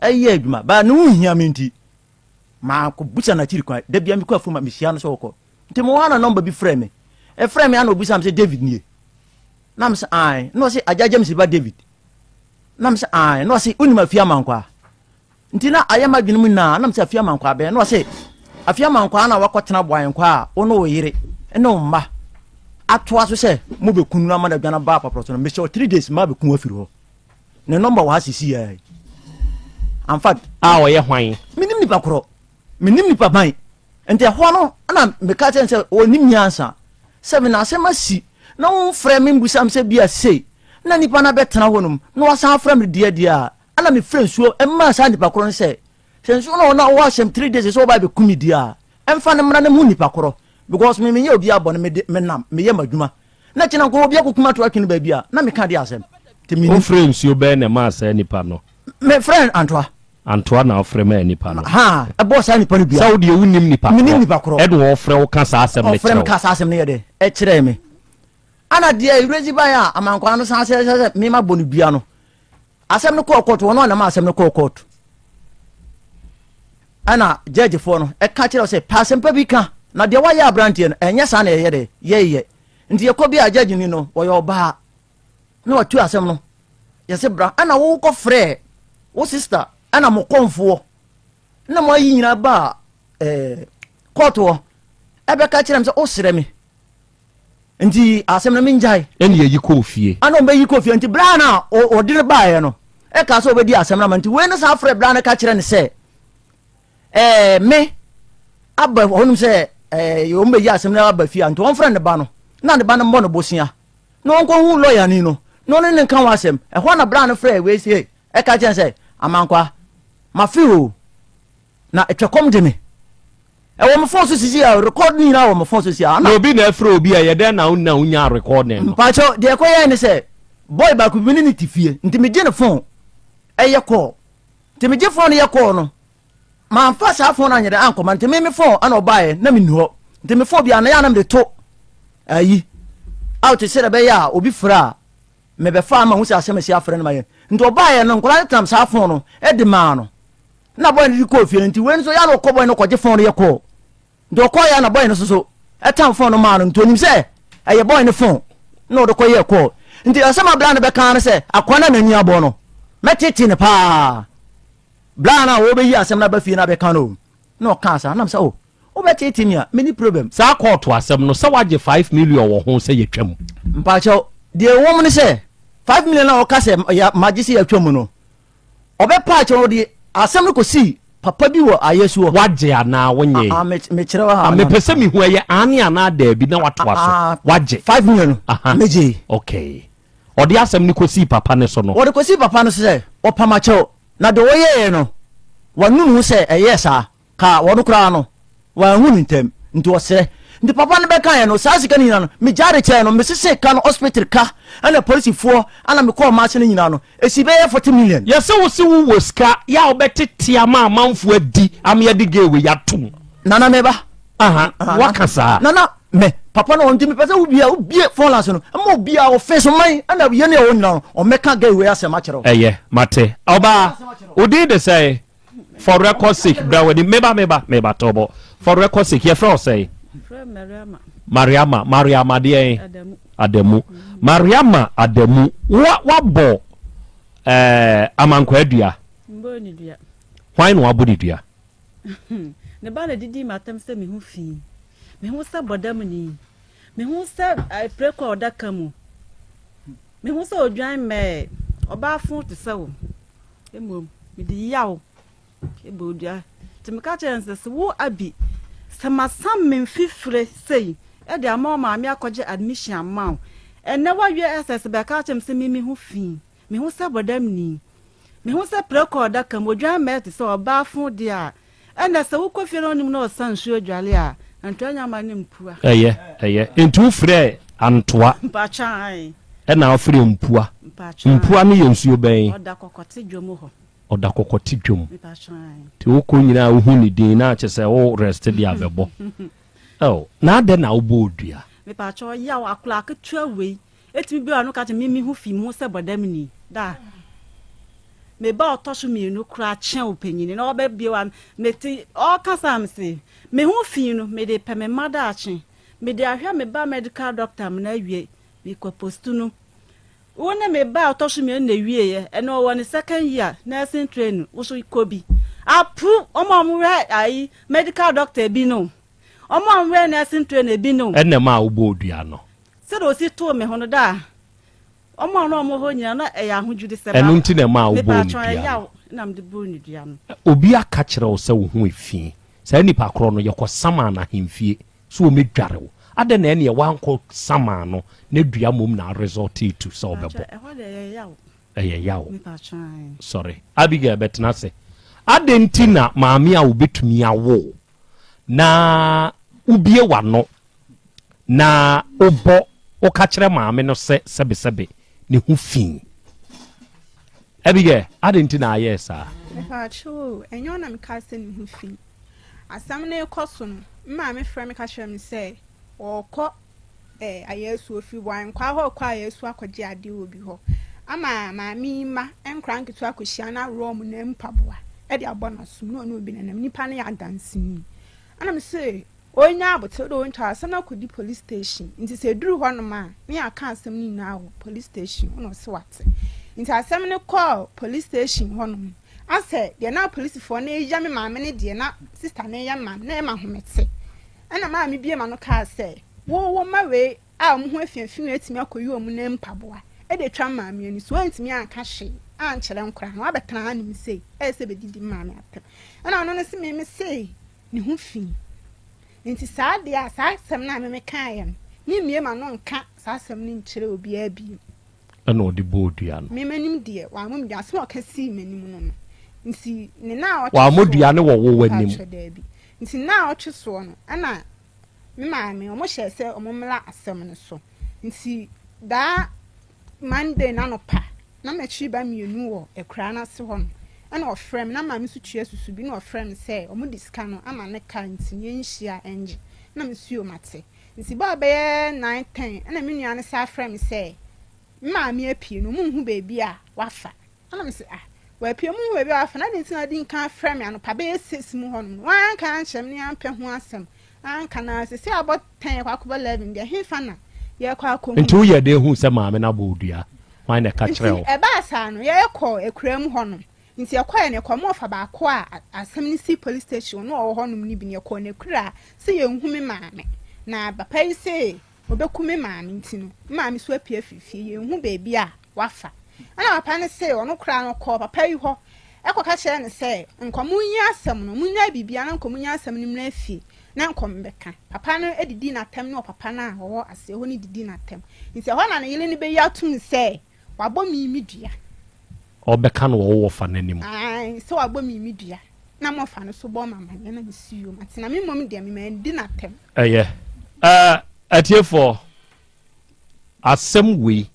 ɛyɛ adwuma, baa ne ho hia me nti, maakɔbusa no akyiri kwan. Da bia mekɔ afuom a mehyia no sɛ ɔkɔ. Nti mewɔ ha na nɔmba bi frɛ me. Ɛfrɛ me a na ɔbusa me sɛ David nie. Na mesɛ ae. Na ɔse Agya James ba David. Na mesɛ ae. Na ɔse wonim Afie Amankwaa? Nti na ayɛ m'adwene mu naa. Na mesɛ Afie Amankwaa bɛn? Na ɔse Afie Amankwaa na wakɔtena Boayenkwaa a wo ne wo yere ne wo mma atoa so sɛ mobɛku no ama no adwane aba apaprɔ so no. Mehyɛ wo 3 days ma bɛku afiri hɔ. Ne nɔmba wɔ ha sisi yɛ. Amfa. A ɔyɛ hwan? Menim nipa korɔ. Menim nipa ban. Nti ɛhɔ no na meka kyerɛ no sɛ ɔnim nyansa sɛ me na asɛm asi na womfrɛ me mbusa me sɛ bia sei na nipa no abɛtena hɔ nom na wasan afrɛ me deɛ deɛ a ɛna mefrɛ nsuo ɛmaa saa nipa korɔ no sɛ sɛ nsuo no na ɔwɔ ahyɛm 3 days sɛ ɔba abɛku me deɛ a ɛmfa no mmra na mehu nipa korɔ because me menyɛ obi abɔne mede menam meyɛ m'adwuma na kyena nko obi akɔkum ato atwene baabi a na meka deɛ asɛm nti menim. Wofrɛ nsuo bɛn na ɛmaa saa nipa no? Mefrɛ Antoa. Antoa na ɔfrɛ maa nipa no. Ahaa, ɛbɔɔ saa nipa no dua. Sɛ wo deɛ wonnim nipa korɔ. Mennim nipa korɔ. Ɛna ɔfrɛ wo ka saa asɛm no kyerɛ wo. Ɔfrɛ me ka saa asɛm no yɛ dɛ, ɛkyerɛɛ me. Ɛna deɛ Ewuradzi baeɛ a amankwaa no san sɛ sɛ me mabɔ no dua no, asɛm no kɔɔ kɔɔto, ɔno a na ma asɛm no kɔɔ kɔɔto. Ɛna gyɛɛgyefoɔ no ɛka kyerɛ sɛ pɛ asɛm pa bi ka, na deɛ wayɛ aberanteɛ no ɛnyɛ saa na ɛyɛ dɛ, yɛyɛ. Nti yɛkɔ bi a gyɛɛgyeni no ɔyɛ ɔbaa. na watu asɛm no yɛsɛ bra ɛna wokɔ frɛ wo sister ɛna mo kɔnfoɔ na mo ayi nyinaa ba ɛɛ kɔɔto hɔ ɛbɛka kyerɛ m sɛ wosrɛ me nti asɛm no mengyae ɛne yɛyi kɔɔ fie ana ɔmbɛyi kɔɔ fie nti bra no a ɔde no baeɛ no ɛka sɛ ɔbɛdi asɛm no ama nti wei no saa frɛ bra no ka kyerɛ no sɛ ɛɛ me aba hɔnom sɛ ɛɛ wɔn bɛyi asɛm no aba fie a nti wɔmfrɛ ne ba no na ne ba no mmɔ no bosea na ɔnkɔhu lɔyani no na ɔne no nka ho asɛm. Ɛhɔ na bra no frɛɛ wei se ɛka kyerɛ no sɛ, Amankwa, mafe o, na twɛkɔm de me. Ɛwɔ me fon so sisi a, record no nyinaa wɔ me fon so sisi a. Na obi na ɛfrɛ obi a, ɛyɛ dɛn na wona wonyaa recording no? Mpakyɛw, deɛ ɛkɔyɛɛ ne sɛ, boy baako bi me ne no te fie, nti megye ne fon ɛyɛ call. Nti megye fon no yɛ call no, Mamfa saa fon no anyɛ dɛ ankɔma nti me me fon ɛna ɔbaeɛ na menni hɔ nti me fon biara na yɛ a na mede to ayi out sɛdeɛ ɛbɛyɛ a obi frɛ a mebɛfa ama hu sɛ asɛm asi afrɛ no ma yɛ nti ɔbaeɛ no nkwadaa no tam saa fon no de maa no na bɔyɛ no de kɔɔ fie no nti wei nso yɛ a na ɔkɔ bɔyɛ no kɔgye fon no yɛ kɔɔ nti ɔkɔɔ yɛ na bɔyɛ no soso ɛtam fon no maa no nti onim sɛ ɛyɛ bɔyɛ no fon na ɔde kɔ yɛ kɔɔ nti asɛm abira no bɛka no sɛ akoa no a n'ani abɔ no mɛtete no paa Bere a na wɔrebɛyi asɛm no aba fie no abɛka no o, na ɔkaa saa. Na mesɛ, oh, wobɛteetee me a, menni problem. Saa kɔɔto asɛm no, sɛ woagye 5 million wɔ ho sɛ yɛtwa mu? Mpakyɛw, deɛ ɛwɔ mu ne sɛ, 5 million a ɔka sɛ magye sɛ yɛatwa mu no, ɔbɛpa akyɛw no, ɔde asɛm no kɔsii papa bi wɔ Ayɛsuo. Woagye anaa wonyee? Ah, ah, mekyerɛ wo ha. Ah, mepɛ sɛ mehu ɛyɛ aane anaa daabi na woatoa so. Ah, ah, Woagye? 5 million no, megyee. Okay. Ɔde asɛm no kɔsii papa no so no. Ɔde kɔsii papa no so sɛ, Ɔpam akyɛw, na deɛ ɔyɛeɛ no, wanu ne ho sɛ ɛyɛɛ saa, ka ɔno koraa no, wanhu no ntɛm, nti ɔsrɛ. Nti papa no bɛkaeɛ no, saa sika no nyinaa no, megyaa de kyɛɛ no, mesesee ka no, hospital ka, ɛna polisifoɔ, ɛna mekɔɔ maase no nyinaa no, ɛsi bɛyɛ 40 million. Yɛse wo se wo wɔ sika yɛ a wobɛtete ama amanfoɔ adi ama yɛde gay wei atom. Nana meba. Aha, waka saa. Nana, me papa no ɔnti mepɛ sɛ wobia wobie phone lines no ma obia ɔfe so man ɛna yɛne ɛwɔ nyina no ɔmmɛka gay wei asɛm akyerɛ wo. Ɛyɛ, mate. Ɔbaa, wo din de sɛn? For record sake, bra w'anim. Meba, meba, meba, tɔbɔ. For record sake, yɛfrɛ wo sɛn? Frɛ Mariama. Mariama, Mariama deɛn? Adamu. Adamu. Mariama Adamu, wa, wabɔ ɛɛ amankwaa dua? Mbɔɔ ne dua. Hwan na wabɔ ne dua? Ne ba na didii m'atɛm sɛ me ho fi, me ho sɛ bɔdamni, me ho sɛ prako a ɔda ka mu, me ho sɛ odwan mmɛɛ, ɔbaa fo te sɛ wo. Mmom mede yaw bɔ wo dua. Nti meka kyerɛɛ no sɛ, sɛ wo Abi, sɛ masam me mfifire sei de ama wo maame akɔgye admission ama wo, ɛnnɛ woawie SS bɛka akyerɛ me sɛ me me ho fi, me ho sɛ bɔdamni. Mehu sɛ prako a ɔda ka mu, odwan mmɛɛ te sɛ ɔbaa fo deɛ a, ɛnna sɛ wokɔ fie na wonim na ɔsa nsuo dwale a, antoa nya mma no mpua. Ɛyɛ, ɛyɛ. Enti wofrɛɛ Antoa? Mpakyɛ, ae. Ɛna wofrɛ Mpua. Mpua no yɛ nsuo bɛn? Ɔda Kɔkɔte dwom hɔ. Ɔda Kɔkɔte dwom. Nti wokɔ nyinaa wohu ne din na kyɛ sɛ wo rest de abɛbɔ. Oh, na adɛn na wobɔɔ dua? Mepakyɛw, yaw akwadaa ketewa wei etumi bue ano ka kyerɛ me me ho fi me ho sɛ bɔdamni da. Me ba ɔtɔ so mienu koraa kyɛn ɔpanyin na ɔbɛbue ano mete ɔka saa mese me ho fi no mede pɛ me mma daakye mede ahwɛ me ba medical doctor mena awie mekɔ postu no wo ne me ba ɔtɔ so mienu na ewieɛ ɛna ɔwɔ ne second year nursing training wo so kɔ bi apu ɔmo a ɔmo hwɛ ayi medical doctor bi no ɔmo a ɔmo hwɛ nursing training bi no. Ɛna ɛma wobɔɔ dua no. Sɛdeɛ ɔsi too me ho no, da a wɔn a na wɔwɔ hɔ nyinaa, na ɛyɛ ahodwiri sɛ Ɛno nti na ɛmaa wobɔɔ no Mepatwɔ, dua no. ɛyaw na mede bɔɔ no dua no. Obi aka kyerɛ wo sɛ wo ho efi. Saa nipa korɔ no, yɛkɔsamaa no ahemfie sɛ ɔmmɛdware wo. Adɛn na ɛneɛ woankɔ samaa no na dua mmom na aresɔltee to sɛ wobɛbɔ? Mepatwɔ, ɛhɔ deɛ ɛyɛ yaw. Ɛyɛ yaw. Mepatwɔ, ae. Sɔre. Abigail, bɛtena ase. Adɛn nti na maame a obɛtumi awo wo na wobue w'ano na wobɔ woka kyerɛ maame no sɛ sɛbesɛbe ne ho fi. Abigail, adɛn nti na ayɛɛ saa? Mepaakyɛw o, ɛnyɛ wo na mekaa sɛ ne ho fi. Asɛm no rekɔ so no, me maame frɛ me ka kyerɛ me sɛ ɔrekɔ eh, Ayasu, ofiri Boankwaa hɔ rekɔ Ayasu akɔgye adeɛ wɔ bi hɔ. Ama maame yi mma nkwadaa nketewa akɔhyia no aworɔ wɔn nan mpaboa de abɔ n'asom na ɔne obi nenam. Nipa no yɛ adanseni. Ɛna mese Ɔnnya aboterɛ dɛ ɔntwa asɛm no akɔdi police station nti sɛ ɛduru hɔ nom a ne yɛaka asɛm no nyinaa wɔ police station hɔ na ɔse wate. Nti asɛm no kɔɔ police station hɔ nom asɛ deɛ na apolisifoɔ no reyɛ me maame ne deɛ na sister no reyɛ me maame na ɛyɛ me ahomete. Ɛna maame bue m'ano kaa sɛ wo wo mma wei a wɔn ho afiafi no atumi akɔyi wɔn nan mpaboa de atwa me maame ani so wantumi anka hwee ankyerɛ nkoraa no wabɛtena hanom sei ɛyɛ sɛ bɛdidi me maame atɛm. Ɛna ɔno no se me mese ne ho fi. Enti saa deɛ a, saa asɛm no a me mekaeɛ no, memmue m'ano nka saa asɛm no nkyerɛ obiara bio. Ɛna ɔde bɔɔ dua no. Me m'anim deɛ, wammɔ me dua. Asɛm a ɔka sii m'anim no no, nti ne nna a ɔtwe Wammɔ soɔ dua no wɔ wo w'anim. Mpakyɛ, daabi. Nti nna a ɔtwe soɔ no, ɛna me maame, wɔhyɛɛ sɛ wɔmmra asɛm no so. Nti daa Monday no anɔpa, na m'akyiri ba mienu wɔ akuraa no ase hɔ nom, ɛna ɔfrɛ me, na maame nso tua susu bi, na ɔfrɛ me sɛ ɔmo de sika no ama ne car nti yɛnhyia ɛngye, na me nso yoo mate. Nti bɛɛ bɛyɛ nine ten ɛna me nua no san frɛ me sɛ me maame apue na ɔmo nhu baabi a wafa. Ɛna mese, Ah, wapue mu baabi a wafa no, adɛn nti na wadi nkan afrɛ me anɔpa bɛyɛ six mu hɔnom no? Wanka ankyerɛ me na yɛampɛ ho asɛm anka, na seesei abɔ ten yɛkɔ akɔbɔ 11 deɛ, hefa na yɛrekɔ akɔhu Nti woyɛɛ dɛn huu sɛ maame no abɔ wo dua? Hwan na ɛka kyerɛɛ Nti wo? ɛbaa saa no, yɛkɔɔ akuraa mu hɔnom. Nti yɛkɔeɛ no, yɛkɔɔ ma ɔfa baako a asɛm no sii police station hɔ na ɔwɔ hɔnom no bi no, yɛkɔɔ n'akuraa sɛ yɛnhu me maame. Na papa yi se Ɔbɛku me maame nti no, me maame nso apue afiri fie, yɛnhu baabi a wafa. Ɛna papa no se ɔno koraa no ɔkɔɔ papa yi hɔ kɔka kyerɛɛ no sɛ nkɔ monyi asɛm no, monnyae biribiara na nkɔ monyi asɛm no mmra fie na nkɔ mmɛka. Papa no didii no atɛm ne ɔpapa no a ɔwɔ aseɛ hɔ no didii no atɛm. Nti ɛhɔ na ne yere no bɛyi atom sɛ wabɔ me me dua. Ɔbɛka no wɔ wo wɔfa no anim. Ae, sɛ wabɔ me me dua na mɔfa no so bɔ me amaneɛ na mesi yom ate na me mmom deɛ me mandi no atɛm. Ɛyɛ. Ɛɛ, atiefoɔ, asɛm wei,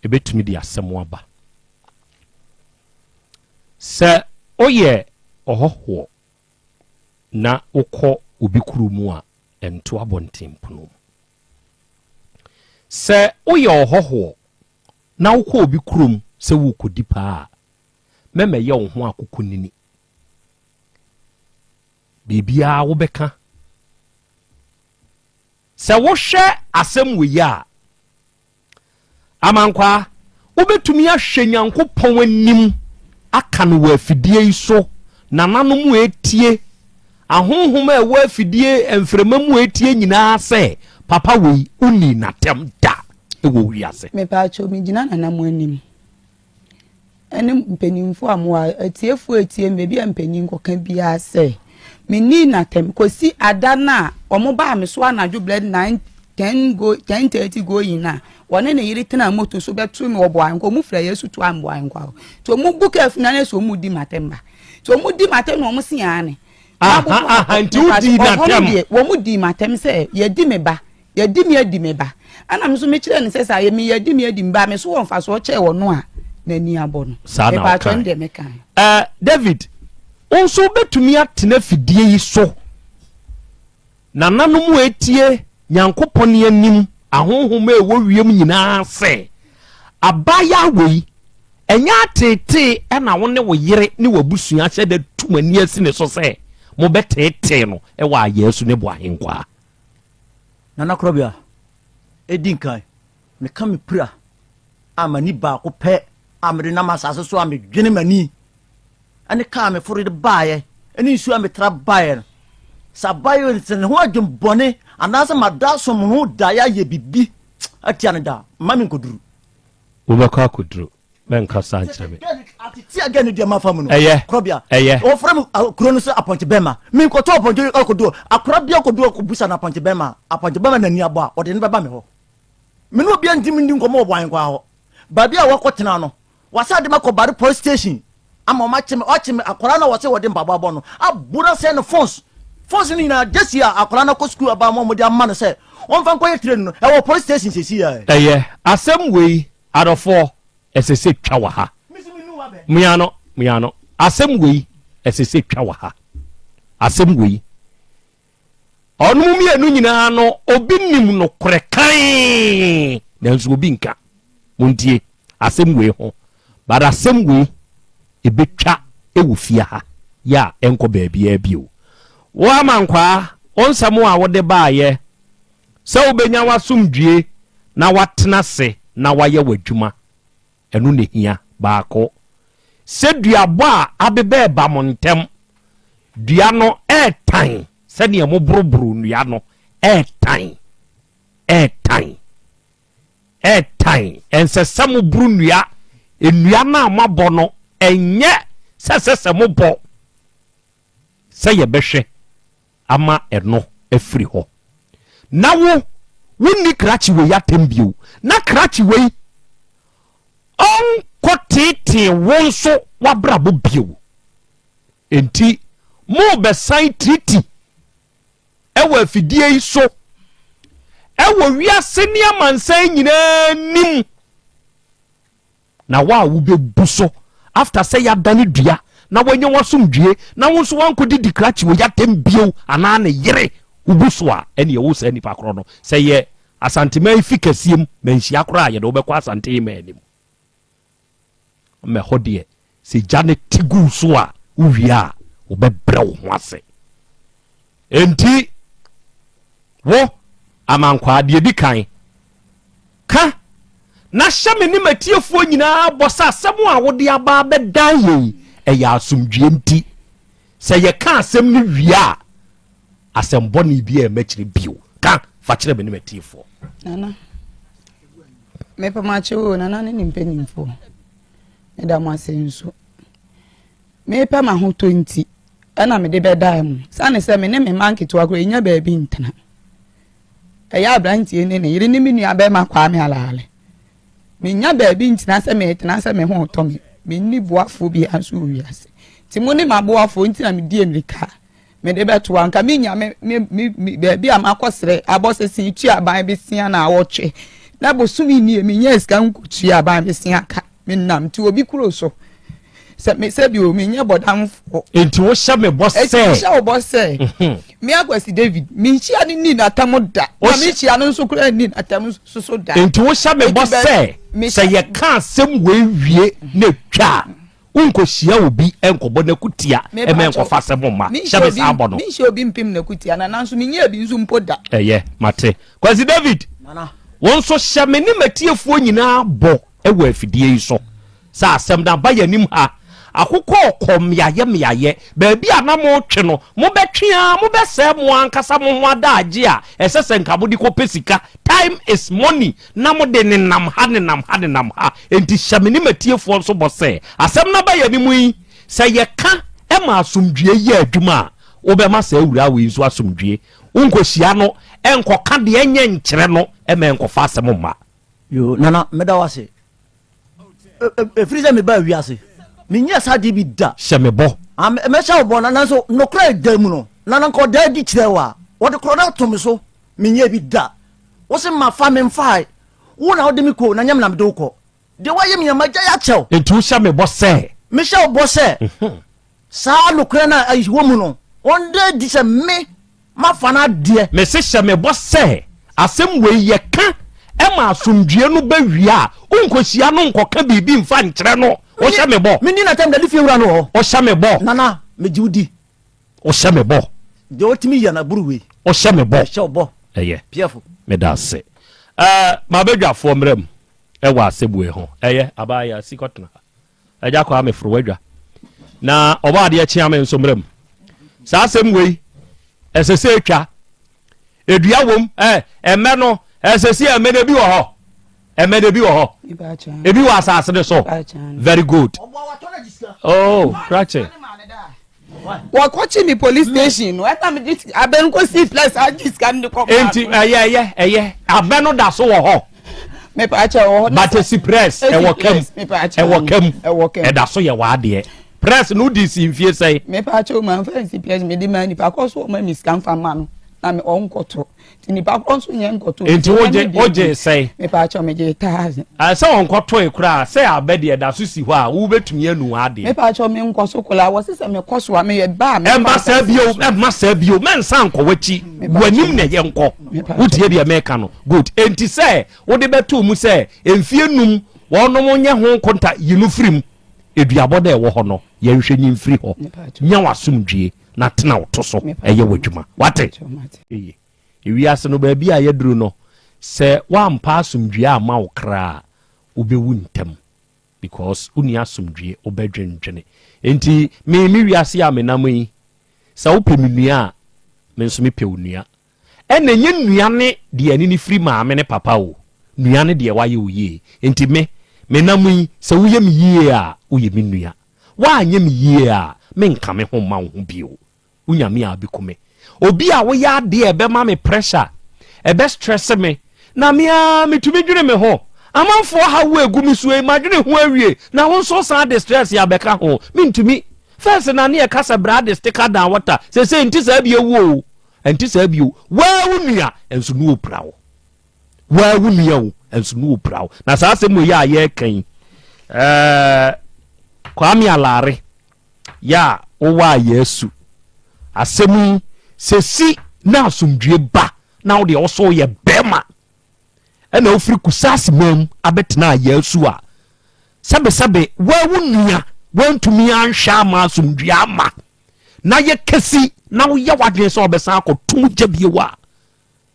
ɛbɛtumi de asɛm aba. Sɛ woyɛ ɔhɔhoɔ na wokɔ obi kuro mu a, ɛnto abɔntenpono mu. Sɛ woyɛ ɔhɔhoɔ na wokɔ obi kurom sɛ worekɔdi paa a, mɛmɛyɛ wo ho akokonini. Biribiara wobɛka. Sɛ wohwɛ asɛm wei a, Amankwaa, wobɛtumi ahwɛ Nyankopɔn anim aka no wɔ afidie yi so, nananom etie, ahonhom a ɛwɔ afidie mframa mu etie nyinaa sɛ, papa wei, wonni n'atɛm da wɔ wiase. Mepaakyɛw, megyina nana mo anim. ne mpanyimfo a mowɔ ha, atiefo a etie me, baabi a mpanyin kɔka biara sɛ, minnii no atɛm kosi ada no a wɔbaa me so anadwo bɛyɛ 9 10 go 10:30 going a wɔne ne yere tenaa moto so bɛto me wɔ Boankwa. Wɔn fira Yesu to am Boankwa hɔ. Nti wɔn bu kaa funu na sɛ wɔn di m'atɛm ba. Nti wɔn di m'atɛm na wɔn se aane. Aha aha nti wodii n'atɛm. Wɔn dii m'atɛm sɛ yɛdi me ba. Yɛadi me adi me ba. Ɛna me nso mekyerɛɛ no sɛ sɛ ayɛ me yɛadi me adi me ba a, me so wɔ mfasoɔ kyɛɛ ɔno a n'ani abɔ no. Saa na Mepaakyɛw, wokae. ɛno deɛ mekae. Eh, David, wo nso wobɛtumi atena afidie yi so. Nananom a ɛtie Nyankopɔn anim ahonhom a ɛwɔ wiem nyinaa sɛ, abaayaa wei, ɛnyɛ ateetee na wo ne wo yere ne w'abusua ahyɛ da tu mo ani asi ne so sɛ mobɛteetee no wɔ Ayaasu ne Boahenkwaa. Nana Korɔbea, Edi nkan, meka me pira a m'ani baako pɛ a mede nam asase so a medwene m'ani ne kaa a meforo de baeɛ ne nsuo a metra baeɛ no, sɛ abayewa no sɛ ne ho adwembɔne anaasɛ mada asom ho daeɛ ayɛ biribi atia no da a, mma menkɔduru. Wobɛkɔ akɔduru. Mɛnka saa nkyerɛ me. Atete agɛ ne deɛ mafa mu no. Ɛyɛ. Korɔbea. Ɛyɛ. Wɔfrɛ me kuro no sɛ apɔnkye bɛrima. Menkɔtɔ apɔnkye akɔdu akora bi akɔdu akɔbusa no apɔnkye bɛrima. Apɔnkye bɛrima n'ani abɔ a, ɔde no bɛba me hɔ. Me ne obiara ntumi ndi nkɔmmɔ wɔ Boahenkwaa hɔ. Baabi a wɔkɔtena no, wɔasan de me akɔ Bari police station ama wɔakye me. Wɔakye me akwadaa no a wɔse wɔde mpaboa abɔ no, abo no asɛe no phones. Phones no nyinaa, gyesi a akwadaa no akɔ sukuu aba ama wɔde ama no sɛ ɔmfa nkɔyɛ training no, ɛwɔ police station seesei ara. Ɛyɛ. Asɛm wei, adɔfoɔ, ɛsɛ sɛ twa wɔ ha. Mua no, mua no. Asɛm wei, ɛsɛ sɛ twa wɔ ha. Asɛm wei. Ɔnom mmienu nyinaa no, obi nim nokorɛ kann, nanso obi nka. Montie asɛm wei ho. But asɛm wei, ɛbɛtwa wɔ fie ha yɛ a ɛnkɔ baabiara bio. Wo Amankwaa, wo nsɛm a wode baeɛ sɛ wobɛnya w'asomdwie na woatena ase na woayɛ w'adwuma, Ɛno na ehia. Baako, sɛ duabɔ a abeba reba mo ntam, dua no retan sɛdeɛ moboroboro nnua no, ɛretan, ɛretan, ɛretan. Ɛnsɛ sɛ moboro nnua. Nnua no a moabɔ no, ɛnyɛ sɛ ɛsɛ sɛ mobɔ sɛ yɛbɛhwɛ ama ɛno afiri hɔ. Na wo, wonni krakye wei atɛm bio, na krakye wei ɔnkɔteetee wo nso w'abrabɔ bio. Enti morebɛsan tiriti wɔ afidie yi so wɔ wiase ne amansan nyinaa nim. Na wo a wobɛbu so after sɛ yɛadane dua na woanya w'asomdwie na wo nso woankɔdidi krakye wɔ yɛatɛm bio anaa ne yere wobu so a, ɛneɛ wo saa nipa korɔ no sɛ yɛ Asanteman fi kɛseɛ mu manhyia koraa a yɛde wobɛkɔ Asante Hemaa anim. Ma ɛhɔ deɛ sɛ gya no te gu so a wowie a wobɛbrɛ wo ho ase. Enti, wo, amankwaa, deɛ ɛdi kan, ka na hyɛ me ne m'atiefoɔ nyinaa bɔ sɛ asɛm a wode aba abɛdan yɛn yi, ɛyɛ asomdwoeɛ nti. Sɛ yɛka asɛm no wie a, asɛm bɔne biara mma akyire bio. Ka fa kyerɛ me ne m'atiefoɔ. Nana, mepɛ mo akyɛ o, Nana ne ne mpanimfoɔ. Meda mo ase nso. Merepɛ m'ahotɔ nti na mede bɛdaa mu. Sane sɛ me ne me mma nketewa koraa yɛnnya baabi ntena. Ɛyɛ aberanteɛ ne ne yere ne me nua bɛrima Kwame Alaale. Mennya baabi ntena sɛ meretena sɛ me ho retɔ me. Menni boafoɔ biara nso wɔ wiase. Nti mo ne m'aboafoɔ nti na medi mmirika mede bɛto anka menya me me me baabi a makɔsrɛ abɔ sese tua aban besia na awɔtwe na bosome nie menya sika nkɔtua aban besia ka. Menam te obi kuro so. Sɛ me sɛ bi o menyɛ bɔdamfoɔ. Enti wohyɛ me bɔ sɛ. Enti mehyɛ wo bɔ sɛ. Mhm. Me Akwasi David menhyia no nni n'atam da. Na mehyia no nso koraa nni n'atam nso so da. Enti wohyɛ me bɔ sɛ sɛ yɛka asɛm wei wie na etwa a wonkɔhyia obi nkɔbɔ n'akutia ɛmɛ nkɔfa asɛm mma. Hyɛ me saa bɔ no. Menhyia obi mpem n'akutia na nanso menyɛɛ bi nso mpo da. Ɛyɛ mate. Kwasi David wo nso hyɛ me ne m'atiefoɔ nyinaa bɔ. wɔ afidie yi so sɛ asɛm no aba yɛn anim ha, akokɔ rekɔ mmeaeɛ mmeaeɛ, baabi a na moretwe no, mobɛtwe ara, mobɛsɛe mo ankasa mo ho adaagye a ɛsɛ sɛ nka mode kɔpɛ sika, time is money, na mode nenam ha, nenam ha, nenam ha. Enti hyɛ me ne m'atiefoɔ nso bɔ sɛ, asɛm no aba yɛn anim yi, sɛ yɛka ma asomdwoeɛ yɛ adwuma a, wobɛma saa awuraa wei nso asomdwoeɛ. Wonkɔhyia no nkɔka deɛ ɛnyɛ nkyerɛ no ma ɛnkɔfa asɛm mma. Yoo Nana meda wo ase. Ɛfiri sɛ mebaa wiase menyɛɛ saa adeɛ bi da. Hyɛ me bɔ. Ah, mɛhyɛ wo bɔ na nanso nokorɛ a ɛda mu no Nana nka ɔda adi kyerɛ wo a wɔde korɔ no ato me so menyɛɛ bi da. Wo se mafa memfae. Wo na wode me kɔ o, na nyɛ me na mede wo kɔ. Deɛ woayɛ me nyinaa, magyae akyɛ wo. Enti wohyɛ me bɔ sɛ. Mehyɛ wo bɔ sɛ, saa nokorɛ no a ɛwɔ mu no, wɔnda adi sɛ me mafa no adeɛ. Mese hyɛ me bɔ sɛ, asɛm wei yɛka ma asomdwoeɛ no ba wie a, wonkɔhyia no nkɔka biribi mfa nkyerɛ no. Wohyɛ me bɔ. Menni n'atɛm da, ne fie wura no wɔ hɔ. Wohyɛ me bɔ. Nana, megye wo di. Wohyɛ me bɔ. Deɛ ɔtumi yɛ no aboro wei. Wohyɛ me bɔ. Mehyɛ wo bɔ. Ɛyɛ. Piɛfo. Meda ase. Ɛɛ, m'abadwafoɔ mmra mu wɔ asɛm wei ho. Ɛyɛ, abaayewa, si kɔtena ha. Agya Kwame foro w'adwa. Na ɔbɔ adeɛ kyea me nso mmra mu. Saa asɛm wei, ɛsɛ sɛ ɛtwa. Edua wom, ɛ, ɛmɛ no, ɛsɛ sɛ ɛmɛ no ebi wɔ hɔ. Ɛmɛ no ebi wɔ hɔ. Ebi wɔ asase no so. Very good. Oh, krakye. Wɔkɔkye me police station no ɛna mede abɛ no kɔsii plus agye sika no de kɔ maa Enti ɛyɛ ɛyɛ ɛyɛ abɛ no da so wɔ hɔ. Mepaakyɛ wɔ hɔ. But esi press ɛwɔ kam ɛwɔ kam ɛwɔ kam ɛda so yɛ w'adeɛ. Press no di si mfie sɛn. Mepaakyɛ o ma nfa nsi press mede maa nipa kɔ so ɔma mi sika nfa ma no na me ɔnkɔtɔ. Nti nipa korɔ nso nyɛ nkɔtɔ. Nti wogye wogye sɛn? Mepaakyɛw megye taase. Sɛ ɔnkɔtɔe koraa sɛ abɛ deɛ ɛda so si hɔ a wobɛtumi anu w'adeɛ. Mepaakyɛw menkɔ so koraa wɔse sɛ mekɔ so a meyɛ ba a mɛfa Ɛmma saa bio ɛmma saa bio mɛnsan nkɔ w'akyi w'anim na ɛyɛ nkɔ wotie deɛ meka no good enti sɛ wode bɛto mu sɛ mfie num wɔnom nyɛ ho nkonta yi no firi mu eduabɔ no a ɛwɔ hɔ no yɛnhwɛ nyi mfiri hɔ nya w'asomdwie na tena wo to so ɛyɛ w'adwuma wate. Eye. Ewiase no baabi a yɛaduru no sɛ woampa asomdwie amma wo kra a wobɛwu ntɛm because wonni asomdwie wobɛdwendwene. Enti me me wiase a menam yi sɛ wopɛ me nua a me nso mepɛ wo nua. Ɛna ɛnyɛ nua ne deɛ ɛne ne firi maame ne papa o, nua ne deɛ wayɛ wo yie. Enti me menam yi sɛ woyɛ me yie a woyɛ me nua. Woanyɛ me yie a, menka me ho mma wo ho bio. Wo Nyame a wobɛku me. Obi a woyɛ adeɛ a ɛbɛma me pressure, ɛbɛ stress me, na me ara metumi dwene me ho. Amanfoɔ haw a ɛgu me so yi, madwene ho awie, na wo nso wosan de stress abɛka ho. Mentumi. First na ne yɛka sɛ bra de sticker down water, seesei nte saa bio o. Ɛnte saa bio. Woaa wo nua nso ne ɔpira wo. Woaa wo nua o, nso ne ɔpira wo. Na saa asɛm wei a yɛreka yi, ɛɛ, Kwame Alare, yɛ a wowɔ a yɛasu. Asɛm yi, sɛ si na asomdwie ba na wo deɛ wo so woyɛ bɛrima ɛna wofiri Kusasi man mu abɛtena a yɛasu a, sɛbesɛbe woa wo nua woantumi anhwɛ ama asomdwie ama na yɛ kɛsi na woyɛ w'adwene sɛ wɔbɛsan akɔto mu gya bio a,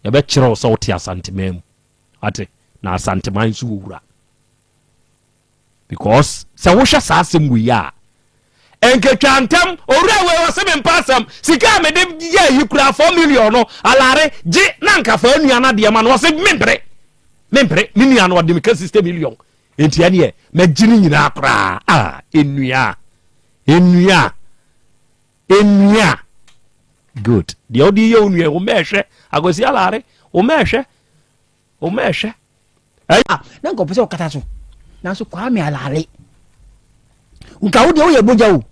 yɛbɛkyerɛ wo sɛ wote Asanteman mu. Ate? Na Asanteman nso wɔ wura. Because sɛ wohwɛ saa asɛm wei a, nketwa ntɛm, owura wei ɔse me mpa asɛm, sika a mede yɛ yi kura 4 million no, alare, gye na nka fa nua no adeɛ ma no, ɔse mempere, mempere, me nua no ɔde me ka 60 million, enti ɛneɛ mɛgye ne nyinaa koraa, ah, nnua, nnua. Nnua. Good. Deɛ wode yɛ wo nua wo mɛɛhwɛ. Akwasi Alare, wo mɛɛhwɛ. Wo mɛɛhwɛ. Ah, na nka ɔpɛ sɛ ɔkata so. Nanso Kwame Alare, nka wo deɛ woyɛ bogya o.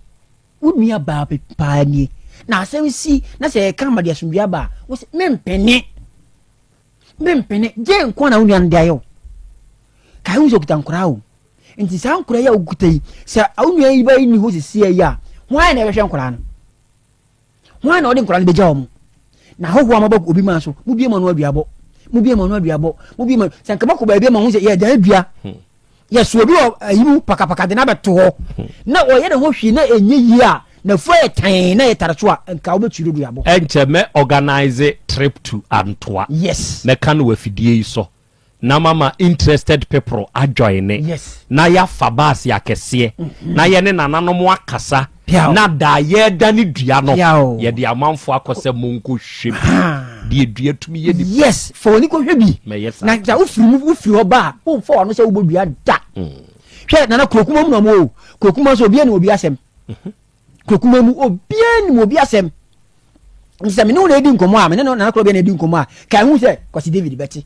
Wo nua baa paa nie. Na asɛm si na sɛ yɛka ama de asomdwoe aba a, wo sɛ mempene. Mempene. Gye nko na wo nua no de ayɛ wo. Kae wo sɛ okita nkoraa o. Nti saa nkoraa yi a okuta yi, sɛ wo nua yi ba yi ni hɔ sesia yi a, hwan na ɛbɛhwɛ nkoraa no? Hwan na ɔde nkoraa no bɛgya wɔn? Na ahɔhoɔ a moaba obi man so, mobie mo ano aduabɔ, mobie mo ano aduabɔ, mobie mo sɛ nka mɔkɔ baabi ama ho sɛ yɛdan dua, hmm. yɛso obi wɔ ayi mu pakapaka de no abɛto hɔ hmm. na ɔyɛ ne ho hwee na ɛnyɛ yie a na fua yɛ tan na yɛ tare so a nka wobɛtwi do duabɔ. Ɛnkyɛ mɛ organize trip to Antoa. Yes. Mɛka no wɔ afidie yi so. na mama interested people ajoine yes. na yɛafa baase akɛseɛ mm-hmm. na yɛne nananom akasa na daa yɛda ne dua no yɛde amanfoɔ akɔ sɛ monkɔhwɛ bi deɛ dua tumi yɛ nipa yes fa w'ani kɔhwɛ bi mɛyɛ saa na sɛ wofiri mu wofiri hɔ ba a womfa w'ano sɛ wobɔ dua da mm. hwɛ nana kurokuma mu na ɔmo o kurokuma so obiara nim obi asɛm mhm. Kurokuma mu obiara nim obi asɛm nti sɛ mene wo na edi nkɔmmɔ a mene no nana korɔ bia na edi nkɔmmɔ a ka ehu sɛ kwasi David bɛte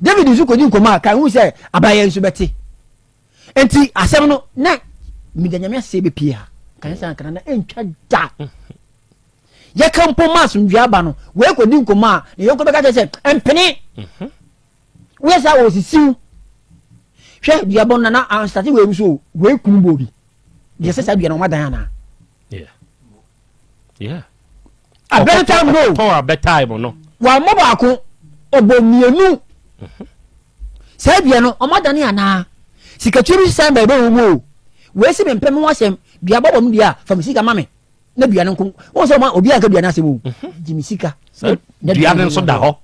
David nso kɔdi nkɔmmɔ a ka ehu sɛ abayɛ nso bɛte nti asɛm no na meda nyame ase bɛpie ha ka sɛ ankana na ɛntwa da yɛka mpo ma asomdwe aba no wei kɔdi nkɔmmɔ a ne yɔnko bɛka kyerɛ sɛ mpene mhm. Woyɛ saa wɔsisiw. Hwɛ duabɔ no nana ansate wei nso wei kunu bɔ obi. Deɛ sɛ saa dua no wɔn adan anaa? Yeah. Yeah. Abɛ time no. Tɔn abɛ time no. Wɔammɔ baako, ɔbɔ mmienu. Mhm. Saa dua no wɔn adane anaa? Sikatwa bi sisan baabi wɔ mu o. Wei si me mpɛ me ho asɛm, dua bɔbɔ me dua a, fa me sika ma me. Na dua no nko. Wɔn sɛ wɔn obi anka dua no asɛm o. Mhm. Gye me sika. Dua no nso da hɔ.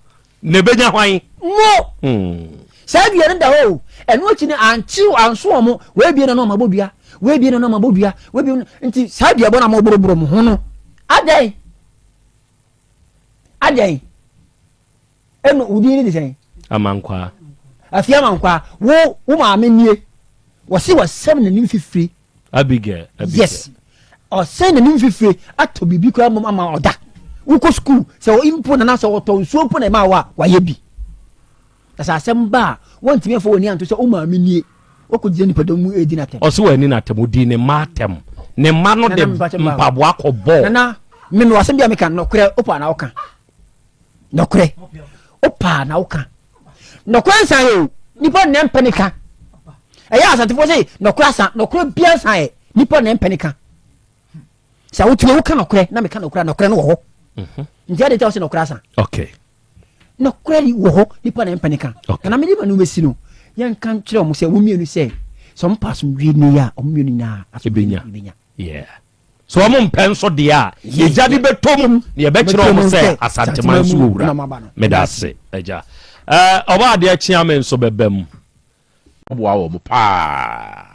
Na ebenya hwan? Mo! Saa dua no da hɔ o. Ɛno akyi no, antew, anso wɔn. Wɔabue n'ano ama abɔ dua. Wɔabue n'ano ama abɔ dua. Wɔabue no. Nti saa duabɔ no a moboroboro mo ho no, adɛn? Adɛn? Ɛno, wo din ne de sɛn? Amankwaa. Afie Amankwaa. Wo, wo maame nie. Wɔse wɔsɛm n'anim fifire. Abigail, Abigail. Yes. Ɔsɛn n'anim fifire atɔ biribi koraa mmom ama ɔda. Wokɔ sukuu sɛ mpo nana sɛ ɔtɔ nsuo mpo na ɛma wo a wayɛ bi. Na sɛ asɛm ba a wɔntumi mfa w'ani anto sɛ wo maame nie. Wakɔgyina nipadɔm mu redi n'atɛm. Ɔse wanni n'atɛm, ɔdii ne mma atɛm. Ne mma no de mpaboa kɔbɔɔ. Nana, me mewɔ asɛm bi a meka, nɔkorɛ wopɛ anaa woka? Nɔkorɛ wopɛ a na woka. Nɔkorɛ nsa yɛ o, nipa na ɛmpɛ ne ka. Ɛyɛ asantefoɔ sɛ nɔkorɛ asa, nɔkorɛ bia nsa yɛ, nipa na ɛmpɛ ne ka. Sɛ wotumi woka nɔkorɛ na meka nɔkorɛ a, nɔkorɛ no wɔ hɔ. Mhm. Nti ade nti a wosɛ nɔkorɛ asa? Okay. Nɔkorɛ wɔ hɔ, nipa na ɛmpɛ ne ka. Okay. Na mede ma no bɛsi no, yɛnka nkyerɛ wɔn sɛ wɔn mmienu sɛ sɛ wɔn pɛ asomdwie ne yɛ a, wɔn mmienu nyinaa asomdwie bɛnya. Yeah. Sɛ wɔn mpɛ nso deɛ a, yɛgya de bɛtɔ mu na yɛbɛkyerɛ wɔn sɛ Asanteman so wɔ wura. Meda ase, agya. Ɛɛ, ɔba adeɛ kyea me nso bɛba mu. Boa wɔn paa.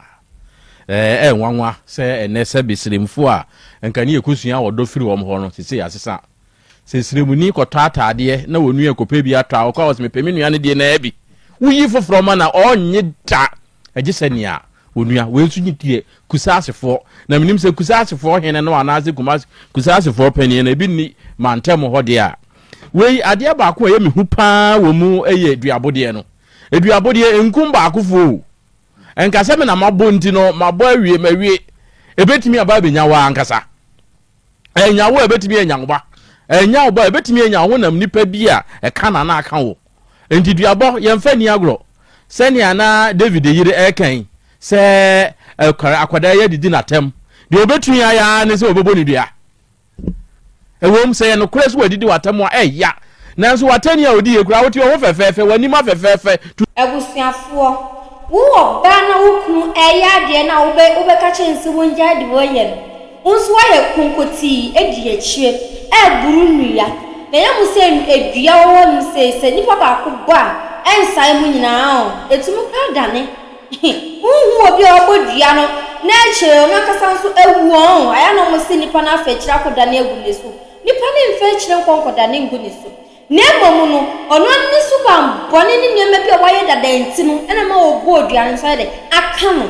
Ɛɛ, ɛyɛ nwanwa sɛ ɛnnɛ sɛbe Sremfo a nka ne yɛkɔsua ɔdɔ firi wɔn hɔ no, seesei asesa. Sɛ Sremuni kɔtɔ ataadeɛ na onua rekɔpɛ bi atɔ a, ɔkɔ a ɔse mepɛ me nua no deɛ no ara bi. Woyi foforɔ ma no a, ɔrennye da. Ɛgye sɛ nea onua wei nso nye deɛ Kusasefoɔ, na menim sɛ Kusasefoɔ hene no anaasɛ Kumasi Kusasefoɔ panin no ebi nni mantam hɔ deɛ a, wei adeɛ baako a ɛyɛ me hu paa wɔ mu yɛ duabodeɛ no. Duabodeɛ nkum baakofoɔ o. Ɛnka sɛ me na mabɔ nti no mabɔ awie mawie. Ɛbɛtumi aba abɛnya wo ankasa. Ɛnya wo a ɛbɛtumi anya wo ba. Ɛnya wo ba a ɛbɛtumi anya wo honam nipa bi a ɛka na na aka wo. Enti duabɔ, yɛmfa nni agorɔ. Sɛnea na David yere reka yi, sɛ akwadaa yi adidi n'atɛm, deɛ ɔbɛtumi ayɛ ara ne sɛ ɔbɛbɔ ne dua. Ɛwom, sɛ ɛyɛ nokorɛ sɛ wadidi w'atɛm a, ɛya. Nanso w'atɛnni a ɔdi yɛ koraa, wote wo ho fɛfɛɛfɛ, w'anim afɛfɛɛfɛ. Tu. Abusuafoɔ, wo ɔbaa na wo kunu reyɛ adeɛ no a wobɛka kyerɛ no sɛ wɔngyae deɛ ɔreyɛ no, Wo nso woayɛ konkotii adi akyire reboro nnua, na ɛyɛ mo sɛ dua wɔ hɔ nom sei, sɛ nipa baako bɔ a, ɛnsae mo nyinaa ɔ, ɛtumi koraa dane. Wonhu obi a ɔbɔ dua no na akyire ɔno ankasa nso awu ɔ, ayɛ a na wɔse nipa no afa akyire akɔdane agu ne so. Nipa no mfa akyire nkɔ nkɔdane ngu ne so, na mmom no, ɔno ara ne suban bɔne ne nneɛma bi a wayɛ dada nti no na ɛma ɔbɔɔ dua no nso ayɛ dɛ aka no.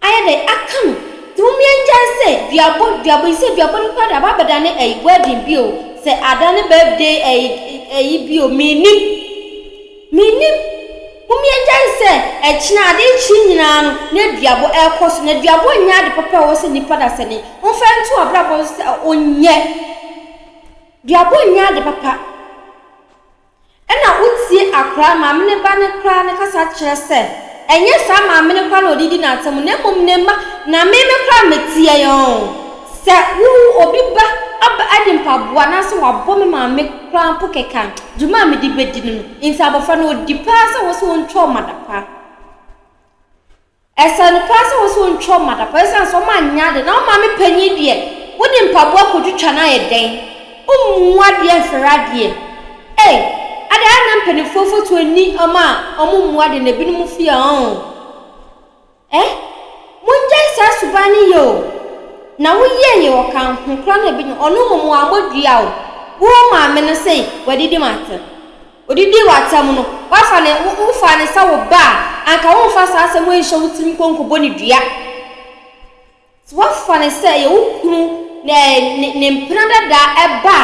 Ayɛ dɛn aka no? Nti mom yɛngyae sɛ duabɔ duabɔ yi sɛ duabɔ no koraa de aba abɛdane ɛyi wedding bio sɛ adane birthday ɛyi ɛyi bio mennim mennim mom yɛngyae sɛ ɛkyena ade rekye nyinaa no na duabɔ ɛrekɔ so na duabɔ nyɛ ade papa a ɛwɔ sɛ nipa dasani mfa nto abrabɔ so sɛ onyɛ duabɔ nyɛ ade papa. Ɛna wotie akora maame no ba no koraa no kasa kyerɛ sɛ ɛnyɛ saa maame no koraa na ɔde di n'asɛm na mmom ne mma na me me koraa meteɛ oo sɛ wo obi ba aba adi mpaboa anaasɛ wabɔ me maame koraa mpo kɛkɛ a dwuma a mede bɛdi no no nti abɔfra no ɔdi paa sɛ wɔ sɛ ɔntwa ɔma da paa. Ɛsɛ no paa sɛ wo so wontwa wɔn adapaa ɛsiane sɛ wɔanyɛ ade na wo maame panyin deɛ wode mpaboa kɔtwitwa no ayɛ dɛn? Wommu adeɛ mfɛre adeɛ ei adɛn a na mpanimfoɔ fotuo nni wɔn a wɔmmu adeɛ na ebinom fie a ɔn eh mongyae saa suban no yɛ o na woyɛɛ yɛ ɔka ho koraa na ebi ɔno mmom wammɔ dua o wo maame no se wadidi m'atɛm. Odidii w'atam no, woafa no, wofaa no sɛ wo ba a, anka womfa saa asɛm wei nhyɛ wo tirim nkɔ nkɔbɔ no dua. Sɛ woafa no sɛ ɛyɛ wo kunu ne, ne, ne mpena dada ba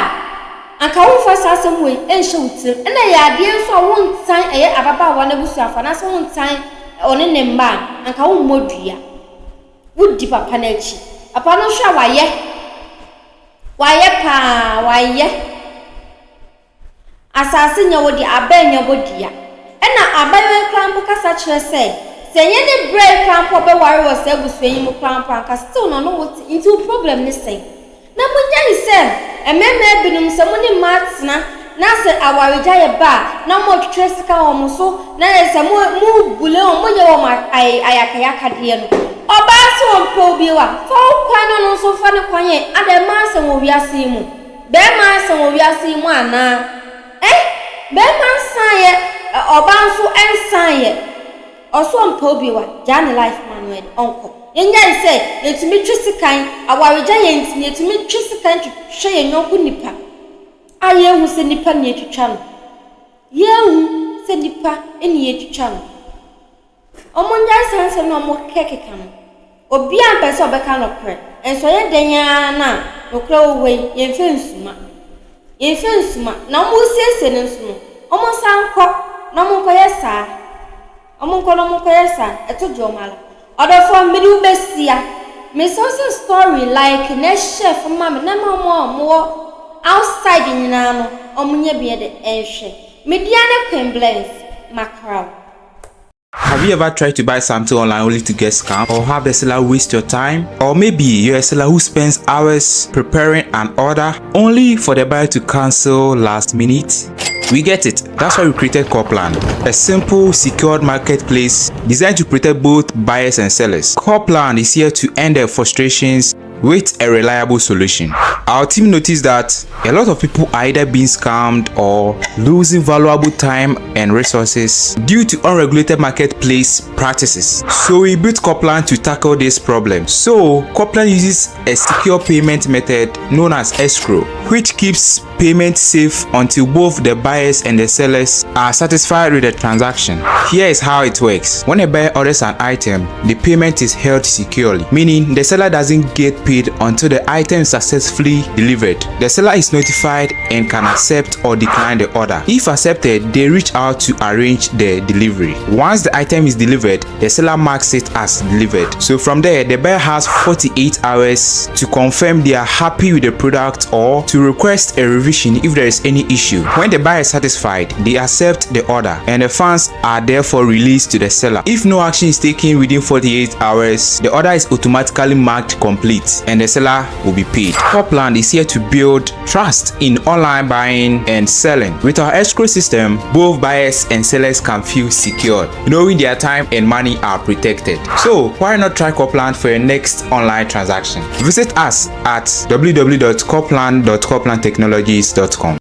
a, anka womfa saa asɛm wei nhyɛ wo tirim. Ɛna ɛyɛ adeɛ nso a wontan ɛyɛ ababaawa no abusuafo anaasɛ wontan ɔne ne mma a, anka wommɔ dua. Wodi papa no akyi. Papa no hwɛ a wayɛ. Wayɛ paa, wayɛ. Asase nyɛ wo dea, abɛ nyɛ wo dea. Ɛna abayewa yi koraa mpo kasa kyerɛ sɛ, sɛ ɛnyɛ ne brɛ yi koraa mpo a ɔbɛware wɔ saa abusua yi mu koraa mpo a, anka still na ɔne wo te. Nti wo problem ne sɛn? Na monnyae sɛ mmarima binom sɛ mo ne mmaa tena na sɛ awaregyaeɛ ba a na moretwetwe sika wɔ wɔn so na ayɛ sɛ mo mobule wɔn moyɛ wɔn ay ayakayakadeɛ no. Ɔbaa sɛ ɔmpɛ wo bio a, fa wo kwan na ɔno nso mfa ne kwan ɛ, adɛn mmaa asɛm wɔ wiase yi mu? Barima asɛm wɔ wiase yi mu anaa? Eh! Barima nsaeɛ, ɔbaa nso nsaeɛ. Ɔso ɔmpɛ wo bio a, gyaa ne life ma no ɛ, ɔnkɔ. Yɛnyae sɛ yɛtumi twe sekan, awaregya yɛn nti no yɛtumi twe sekan twitwa yɛn yɔnko nipa a yɛnhu sɛ nipa na yɛtwitwa no. Yɛnhu sɛ nipa na yɛtwitwa no. Wɔnnyae saa nsɛm no a wɔkekakeka no. Obiara mpɛ sɛ ɔbɛka nokorɛ, nso ɛyɛ dɛn ara no a, nokorɛ wɔ hɔ yi, yɛmfa nsuma. Yɛmfa nsuma. Na wɔresiesie no nso no, wɔnsan nkɔ na wɔnkɔyɛ saa. Wɔnkɔ na wɔnkɔyɛ saa. Ɛto gye wɔn ara. Ɔdɔfoɔ, mede wo bɛsia. Mesrɛ wo sɛ story like na share fa ma me na ma wɔn a wɔwɔ outside nyinaa no, wɔnyɛ bi de nhwɛ. Me dea ne Queen Blends, makra wo. Have you ever tried to buy something online only to get scammed or have the seller waste your time? Or maybe you're a seller who spends hours preparing an order only for the buyer to cancel last minute? We get it. That's why we created Coplan, a simple, secured marketplace designed to protect both buyers and sellers. Coplan is here to end their frustrations with a reliable solution. Our team noticed that a lot of people are either being scammed or losing valuable time and resources due to unregulated marketplace practices. So we built Coplan to tackle this problem. So Coplan uses a secure payment method known as escrow, which keeps payment safe until both the buyers and the sellers are satisfied with the transaction. Here is how it works. When a buyer orders an item, the payment is held securely, meaning the seller doesn't get paid until the item is successfully delivered. The seller is notified and can accept or decline the order. If accepted, they reach out to arrange the delivery. Once the item is delivered, the seller marks it as delivered. So from there, the buyer has 48 hours to confirm they are happy with the product or to request a revision if there is any issue. When the buyer is satisfied, they accept the order and the funds are therefore released to the seller. If no action is taken within 48 hours, the order is automatically marked complete and the seller will be paid. Copland is here to build trust in online buying and selling. With our escrow system, both buyers and sellers can feel secured, knowing their time and money are protected. So why not try Copland for your next online transaction? Visit us at www.copland.coplandtechnologies.com.